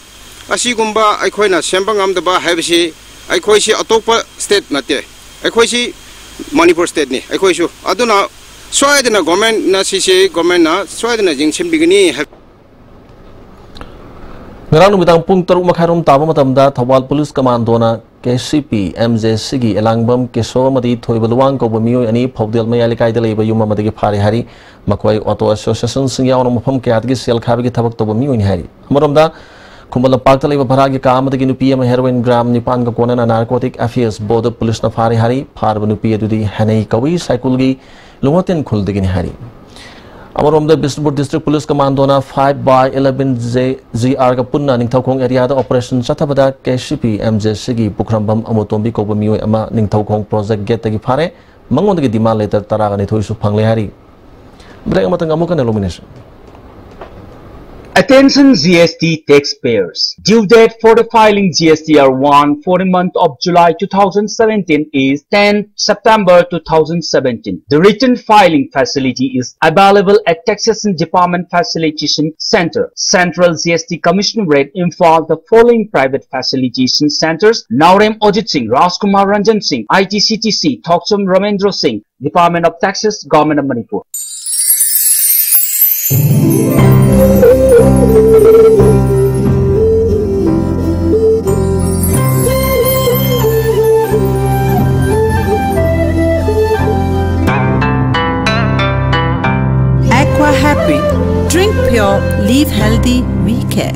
ꯑꯁꯤꯒꯨꯝꯕ ꯑꯩꯈꯣꯏꯅ ꯁꯦꯝꯕ ꯉꯝꯗꯕ ꯍꯥꯏꯕꯁꯤ, ꯑꯩꯈꯣꯏꯁꯤ ꯑꯇꯣꯞꯄ ꯁ꯭ꯇꯦꯠ ꯅꯠꯇꯦ, ꯑꯩꯈꯣꯏꯁꯤ ꯃꯅꯤꯄꯨꯔ ꯁ꯭ꯇꯦꯠꯅꯤ ꯑꯩꯈꯣꯏꯁꯨ꯫ ꯑꯗꯨꯅ ꯁꯣꯏꯗꯅ ꯒꯣꯔꯃꯦꯟꯅ ꯁꯤꯁꯤ, ꯒꯣꯔꯃꯦꯟꯅ ꯁꯣꯏꯗꯅ ꯌꯦꯡꯁꯤꯟꯕꯤꯒꯅꯤ ꯍꯥꯏ-꯫ ꯉꯔꯥꯡ ꯅꯨꯃꯤꯗꯥꯡ ꯄꯨꯡ ꯇꯔꯨꯛ ꯃꯈꯥꯏꯔꯣꯝ ꯇꯥꯕ ꯃꯇꯝꯗ Thoubal police ꯀꯃꯥꯟꯗꯣꯅ K C P M J ꯁꯤꯒꯤ ꯑꯦꯂꯥꯡꯕꯝ ꯀꯦꯁꯣ ꯑꯃꯗꯤ ꯊꯣꯏꯕ ꯂꯨꯋꯥꯡ ꯀꯧꯕ ꯃꯤꯑꯣꯏ ꯑꯅꯤ ꯐꯧꯗꯦꯜ ꯃꯌꯥꯏ ꯂꯩꯀꯥꯏꯗ ꯂꯩꯕ ꯌꯨꯝ ꯑꯃꯗꯒꯤ ꯐꯥꯔꯦ ꯍꯥꯏꯔꯤ꯫ ꯃꯈꯣꯏ ꯑꯣꯇꯣ ꯑꯦꯁꯣꯁꯤꯌꯦꯁꯟꯁꯤꯡ ꯌꯥꯎꯅ ꯃꯐꯝ ꯀꯌꯥꯗꯒꯤ ꯁꯦꯜ ꯈꯥꯏꯕꯒꯤ ꯊꯕꯛ ꯇꯧꯕ ꯃꯤꯑꯣꯏꯅꯤ ꯍꯥꯏꯔꯤ꯫ ꯑꯃꯔꯣꯝꯗ, ꯈꯨꯃꯟ ꯂꯝꯄꯥꯛꯇ ꯂꯩꯕ ꯚꯔꯥꯒꯤ ꯀꯥ ꯑꯃꯗꯒꯤ ꯅꯨꯄꯤ ꯑꯃ ꯍꯦꯔꯣꯏꯟ ꯒ꯭ꯔꯥꯝ ꯅꯤꯄꯥꯟꯒ ꯀꯣꯟꯅꯅ ꯅꯥꯔꯀꯣꯇꯤꯛ ꯑꯦꯐꯤꯌꯔꯁ ꯕꯣꯔꯗ ꯄꯨꯂꯤꯁꯅ ꯐꯥꯔꯦ ꯍꯥꯏꯔꯤ꯫ ꯐꯥꯔꯕ ꯅꯨꯄꯤ ꯑꯗꯨꯗꯤ ꯍꯦꯅꯩ ꯀꯧꯏ, ꯁꯥꯏꯀꯨꯜꯒꯤ ꯂꯨꯉꯣꯇꯦꯟ ꯈꯨꯜꯗꯒꯤꯅꯤ ꯍꯥꯏꯔꯤ꯫ ꯑꯃꯔꯣꯝꯗ, ꯕꯤꯁꯅꯨꯄꯨꯔ ꯗꯤꯁꯇ꯭ꯔꯤꯛ ꯄꯨꯂꯤꯁ ꯀꯃꯥꯟꯗꯣꯅ five by eleven J G R ꯒ ꯄꯨꯟꯅ ꯅꯤꯡꯊꯧꯈꯣꯡ ꯑꯦꯔꯤꯌꯥꯗ ꯑꯣꯄꯔꯦꯁꯟ ꯆꯠꯊꯕꯗ K C P M J ꯁꯤꯒꯤ ꯄꯨꯈ꯭ꯔꯝꯕꯝ ꯑꯃꯨꯇꯣꯝꯕꯤ ꯀꯧꯕ ꯃꯤꯑꯣꯏ ꯑꯃ ꯅꯤꯡꯊꯧꯈꯣꯡ ꯄ꯭ꯔꯣꯖꯦꯛ ꯒꯦꯠꯇꯒꯤ ꯐꯥꯔꯦ꯫ ꯃꯉꯣꯟꯗꯒꯤ ꯗꯤꯃꯥꯟ ꯂꯦꯇꯔ ꯇꯔꯥꯒ ꯅꯤꯊꯣꯏꯁꯨ ꯐꯪꯂꯦ ꯍꯥꯏꯔꯤ꯫ ꯕ꯭ꯔꯦꯛ ꯑꯃꯇꯪ ꯑꯃꯨꯛ ꯍꯟꯅ ꯂꯧꯃꯤꯟꯅꯁꯤ꯫ Attention G S T taxpayers. Due date for the filing G S T R one for the month of July two thousand seventeen is ten September two thousand seventeen. The written filing facility is available at Taxation Department Facilitation Center, Central G S T Commissionerate, Imphal. The following private facilitation centers: Naorem Ajit Singh, Rajkumar Ranjan Singh, I T C T C, Thokchom Ramendra Singh, Department of Taxes, Government of Manipur. Aqua Happy. Drink pure, live healthy, we care.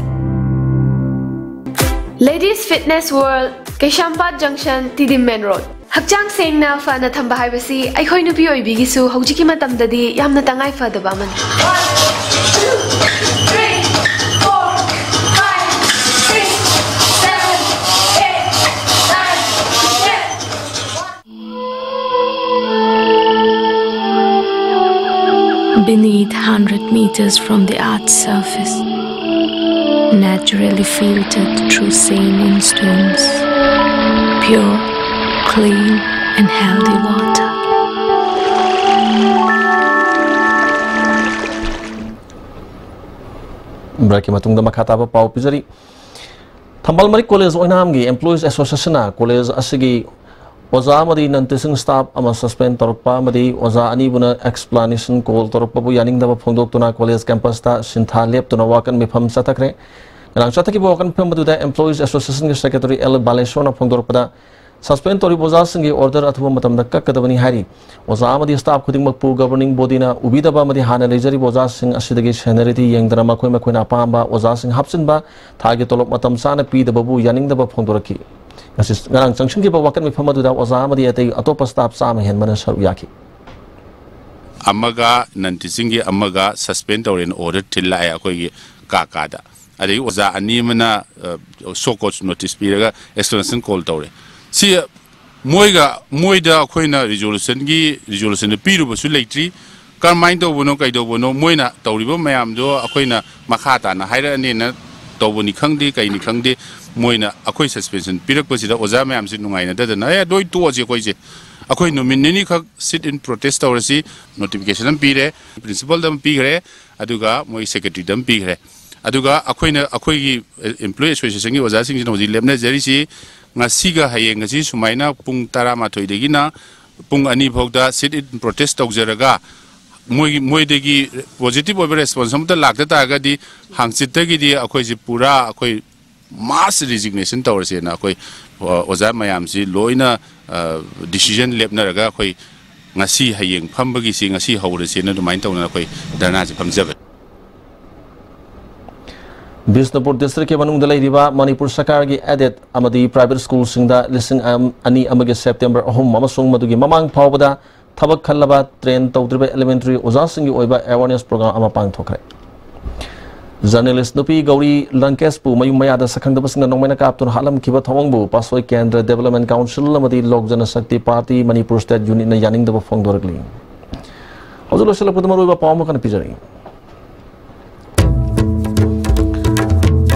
Ladies Fitness World, Keishampat Junction, T D M Main Road. ꯍꯛꯆꯥꯡ ꯁꯦꯡꯅ ꯐꯅ ꯊꯝꯕ ꯍꯥꯏꯕꯁꯤ ꯑꯩꯈꯣꯏ ꯅꯨꯄꯤ ꯑꯣꯏꯕꯤꯒꯤꯁꯨ ꯍꯧꯖꯤꯛꯀꯤ ꯃꯇꯝꯗꯗꯤ ꯌꯥꯝꯅ ꯇꯉꯥꯏ ꯐꯗꯕ ꯑꯃꯅꯤ꯫ Beneath, hundred meters from the earth's surface, naturally filtered through saline stones, pure, clean, and healthy water. Break ꯀꯤ ꯃꯇꯨꯡꯗ ꯃꯈꯥ ꯇꯥꯕ ꯄꯥꯎ ꯄꯤꯖꯔꯤ꯫ ꯊꯝꯕꯥꯜ ꯃꯔꯤꯛ ꯀꯣꯂꯦꯖ ꯑꯣꯏꯅꯥꯝꯒꯤ Employees Association ꯅ ꯀꯣꯂꯦꯖ ꯑꯁꯤꯒꯤ ꯑꯣꯖꯥ ꯑꯃꯗꯤ non teaching staff ꯑꯃ suspend ꯇꯧꯔꯛꯄ ꯑꯃꯗꯤ ꯑꯣꯖꯥ ꯑꯅꯤꯕꯨꯅ explanation call ꯇꯧꯔꯛꯄꯕꯨ ꯌꯥꯅꯤꯡꯗꯕ ꯐꯣꯡꯗꯣꯛꯇꯨꯅ ꯀꯣꯂꯦꯖ campus ꯇ ꯁꯤꯟꯊꯥ ꯂꯦꯞꯇꯨꯅ ꯋꯥꯀꯠ ꯃꯤꯐꯝ ꯆꯠꯊꯈ꯭ꯔꯦ꯫ ꯉꯔꯥꯡ ꯆꯠꯊꯈꯤꯕ ꯋꯥꯀꯠ ꯃꯤꯐꯝ ꯑꯗꯨꯗ Employees Association ꯒꯤ Secretary ꯑꯦꯜ ꯕꯥꯂꯦꯁꯣꯔꯅ ꯐꯣꯡꯗꯣꯔꯛꯄꯗ, suspend ꯇꯧꯔꯤꯕ ꯑꯣꯖꯥꯁꯤꯡꯒꯤ order ꯑꯊꯨꯕ ꯃꯇꯝꯗ ꯀꯛꯀꯗꯕꯅꯤ ꯍꯥꯏꯔꯤ꯫ ꯑꯣꯖꯥ ꯑꯃꯗꯤ staff ꯈꯨꯗꯤꯡꯃꯛꯄꯨ governing body ꯅ ꯎꯕꯤꯗꯕ ꯑꯃꯗꯤ ꯍꯥꯟꯅ ꯂꯩꯖꯔꯤꯕ ꯑꯣꯖꯥꯁꯤꯡ ꯑꯁꯤꯗꯒꯤ seniority ꯌꯦꯡꯗꯅ ꯃꯈꯣꯏ ꯃꯈꯣꯏꯅ ꯑꯄꯥꯝꯕ ꯑꯣꯖꯥꯁꯤꯡ ꯍꯥꯞꯆꯤꯟꯕ, ꯊꯥꯒꯤ ꯇꯣꯂꯣꯞ ꯃꯇꯝ ꯆꯥꯅ ꯄꯤꯗꯕꯕꯨ ꯌꯥꯅꯤꯡꯗꯕ ꯐꯣꯡꯗꯣꯔꯛꯈꯤ꯫ ꯉꯁꯤ, ꯉꯔꯥꯡ ꯆꯪꯁꯤꯟꯈꯤꯕ ꯋꯥꯀꯠ ꯃꯤꯐꯝ ꯑꯗꯨꯗ ꯑꯣꯖꯥ ꯑꯃꯗꯤ ꯑꯇꯩ ꯑꯇꯣꯞꯄ staff ꯆꯥꯝꯃ ꯍꯦꯟꯕꯅ ꯁꯔꯨꯛ ꯌꯥꯈꯤ꯫ ꯑꯃꯒ non teaching ꯒꯤ ꯑꯃꯒ suspend ꯇꯧꯔꯦꯅ order ꯊꯤꯜꯂꯛꯑꯦ ꯑꯩꯈꯣꯏꯒꯤ ꯀꯥ ꯀꯥꯗ꯫ ꯑꯗꯒꯤ ꯑꯣꯖꯥ ꯑꯅꯤ ꯑꯃꯅ, ꯑ, show cause notice ꯄꯤꯔꯒ explanation call ꯇꯧꯔꯦ꯫ ꯁꯤ ꯃꯣꯏꯒ, ꯃꯣꯏꯗ ꯑꯩꯈꯣꯏꯅ resolution ꯒꯤ, resolution ꯗ ꯄꯤꯔꯨꯕꯁꯨ ꯂꯩꯇ꯭ꯔꯤ꯫ ꯀꯔꯝꯍꯥꯏꯅ ꯇꯧꯕꯅꯣ, ꯀꯩꯗꯧꯕꯅꯣ, ꯃꯣꯏꯅ ꯇꯧꯔꯤꯕ ꯃꯌꯥꯝꯗꯣ ꯑꯩꯈꯣꯏꯅ ꯃꯈꯥ ꯇꯥꯅ ꯍꯥꯏꯔꯛꯑꯅꯤꯅ ꯇꯧꯕꯅꯤ ꯈꯪꯗꯦ, ꯀꯩꯅꯤ ꯈꯪꯗꯦ, ꯃꯣꯏꯅ ꯑꯩꯈꯣꯏ suspension ꯄꯤꯔꯛꯄꯁꯤꯗ ꯑꯣꯖꯥ ꯃꯌꯥꯝꯁꯤ ꯅꯨꯡꯉꯥꯏꯅꯗꯗꯅ, "ꯑꯦ, ꯂꯣꯏ ꯇꯣꯛꯑꯁꯤ ꯑꯩꯈꯣꯏꯁꯦ, ꯑꯩꯈꯣꯏ ꯅꯨꯃꯤꯠ ꯅꯤꯅꯤꯈꯛ sit in protest ꯇꯧꯔꯁꯤ", notification ꯑꯃ ꯄꯤꯔꯦ, principalꯗ ꯑꯃ ꯄꯤꯈ꯭ꯔꯦ, ꯑꯗꯨꯒ ꯃꯣꯏ secretaryꯗ ꯑꯃ ꯄꯤꯈ꯭ꯔꯦ꯫ ꯑꯗꯨꯒ ꯑꯩꯈꯣꯏꯅ, ꯑꯩꯈꯣꯏꯒꯤ employee associationꯒꯤ ꯑꯣꯖꯥꯁꯤꯡꯁꯤꯅ ꯍꯧꯖꯤꯛ ꯂꯦꯞꯅꯖꯔꯤꯁꯤ, ꯉꯁꯤꯒ ꯍꯌꯦꯡꯒꯁꯤ ꯁꯨꯃꯥꯏꯅ ꯄꯨꯡ ꯇꯔꯥꯃꯥꯊꯣꯏꯗꯒꯤꯅ ꯄꯨꯡ ꯑꯅꯤ ꯐꯥꯎꯗ sit in protest ꯇꯧꯖꯔꯒ, ꯃꯣꯏꯒꯤ, ꯃꯣꯏꯗꯒꯤ positive ꯑꯣꯏꯕ response ꯑꯃꯠꯇ ꯂꯥꯛꯇ ꯇꯥꯔꯒꯗꯤ, ꯍꯥꯡꯆꯤꯠꯇꯒꯤꯗꯤ ꯑꯩꯈꯣꯏꯁꯤ ꯄꯨꯔꯥ ꯑꯩꯈꯣꯏ mass resignation ꯇꯧꯔꯁꯦꯅ ꯑꯩꯈꯣꯏ, ꯑ, ꯑꯣꯖꯥ ꯃꯌꯥꯝꯁꯤ ꯂꯣꯏꯅ, ꯑ, decision ꯂꯦꯞꯅꯔꯒ ꯑꯩꯈꯣꯏ ꯉꯁꯤ ꯍꯌꯦꯡ ꯐꯝꯕꯒꯤꯁꯤ ꯉꯁꯤ ꯍꯧꯔꯁꯦꯅ ꯑꯗꯨꯃꯥꯏꯅ ꯇꯧꯅ ꯑꯩꯈꯣꯏ ꯙꯔꯅꯥꯁꯤ ꯐꯝꯖꯕꯅꯤ꯫ ꯕꯤꯁꯅꯨꯄꯨꯔ districtꯀꯤ ꯃꯅꯨꯡꯗ ꯂꯩꯔꯤꯕ ꯃꯅꯤꯄꯨꯔ ꯁꯔꯀꯥꯔꯒꯤ aided ꯑꯃꯗꯤ private schoolꯁꯤꯡꯗ ꯂꯤꯁꯤꯡ ꯑꯅꯤ ꯑꯃꯒꯤ September ꯑꯍꯨꯝ ꯑꯃꯁꯨꯡ ꯃꯗꯨꯒꯤ ꯃꯃꯥꯡ ꯐꯥꯎꯕꯗ ꯊꯕꯛ ꯈꯜꯂꯕ train ꯇꯧꯗ꯭ꯔꯤꯕ elementary ꯑꯣꯖꯥꯁꯤꯡꯒꯤ ꯑꯣꯏꯕ awareness program ꯑꯃ ꯄꯥꯡꯊꯣꯛꯈ꯭ꯔꯦ꯫ Journalist ꯅꯨꯄꯤ ꯒꯧꯔꯤ ꯂꯪꯀꯦꯁꯄꯨ ꯃꯌꯨꯝ ꯃꯌꯥꯗ ꯁꯛꯈꯪꯗꯕꯁꯤꯡꯅ ꯅꯣꯡꯃꯩꯅ ꯀꯥꯞꯇꯨꯅ ꯍꯥꯠꯂꯝꯈꯤꯕ ꯊꯧꯑꯣꯡꯕꯨ ꯄꯥꯠꯁꯣꯏ ꯀꯦꯟꯗ꯭ꯔ Development Council ꯑꯃꯗꯤ ꯂꯣꯛ ꯖꯅꯁꯛꯇꯤ Party Manipur State Unitꯅ ꯌꯥꯅꯤꯡꯗꯕ ꯐꯣꯡꯗꯣꯔꯛꯂꯤ꯫ ꯍꯧꯖꯤꯛ ꯂꯣꯏꯁꯤꯜꯂꯛꯄꯗ ꯃꯔꯨꯑꯣꯏꯕ ꯄꯥꯎ ꯑꯃ ꯀꯟꯅ ꯄꯤꯖꯔꯤ꯫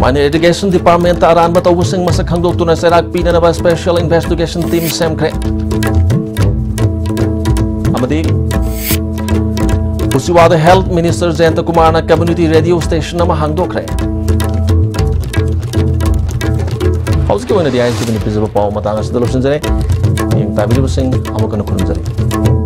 Minor Irrigation Departmentꯇ ꯑꯔꯥꯟꯕ ꯇꯧꯕꯁꯤꯡ ꯃꯁꯛ ꯈꯪꯗꯣꯛꯇꯨꯅ ꯆꯩꯔꯥꯛ ꯄꯤꯅꯅꯕ Special Investigation Team ꯁꯦꯝꯈ꯭ꯔꯦ꯫ ꯑꯃꯗꯤ ꯎꯆꯤꯋꯥꯗ Health Minister ꯖꯌꯟꯇ ꯀꯨꯃꯥꯔꯅ community radio station ꯑꯃ ꯍꯥꯡꯗꯣꯛꯈ꯭ꯔꯦ꯫ ꯍꯧꯖꯤꯛꯀꯤ ꯑꯣꯏꯅꯗꯤ INTVꯅ ꯄꯤꯖꯕ ꯄꯥꯎ ꯃꯇꯥꯡ ꯑꯁꯤꯗ ꯂꯣꯏꯁꯤꯟꯖꯔꯦ꯫ ꯃꯤꯠꯌꯦꯡ ꯇꯥꯕꯤꯔꯤꯕꯁꯤꯡ ꯑꯃꯨꯛ ꯍꯟꯅ ꯈꯨꯔꯨꯝꯖꯔꯤ꯫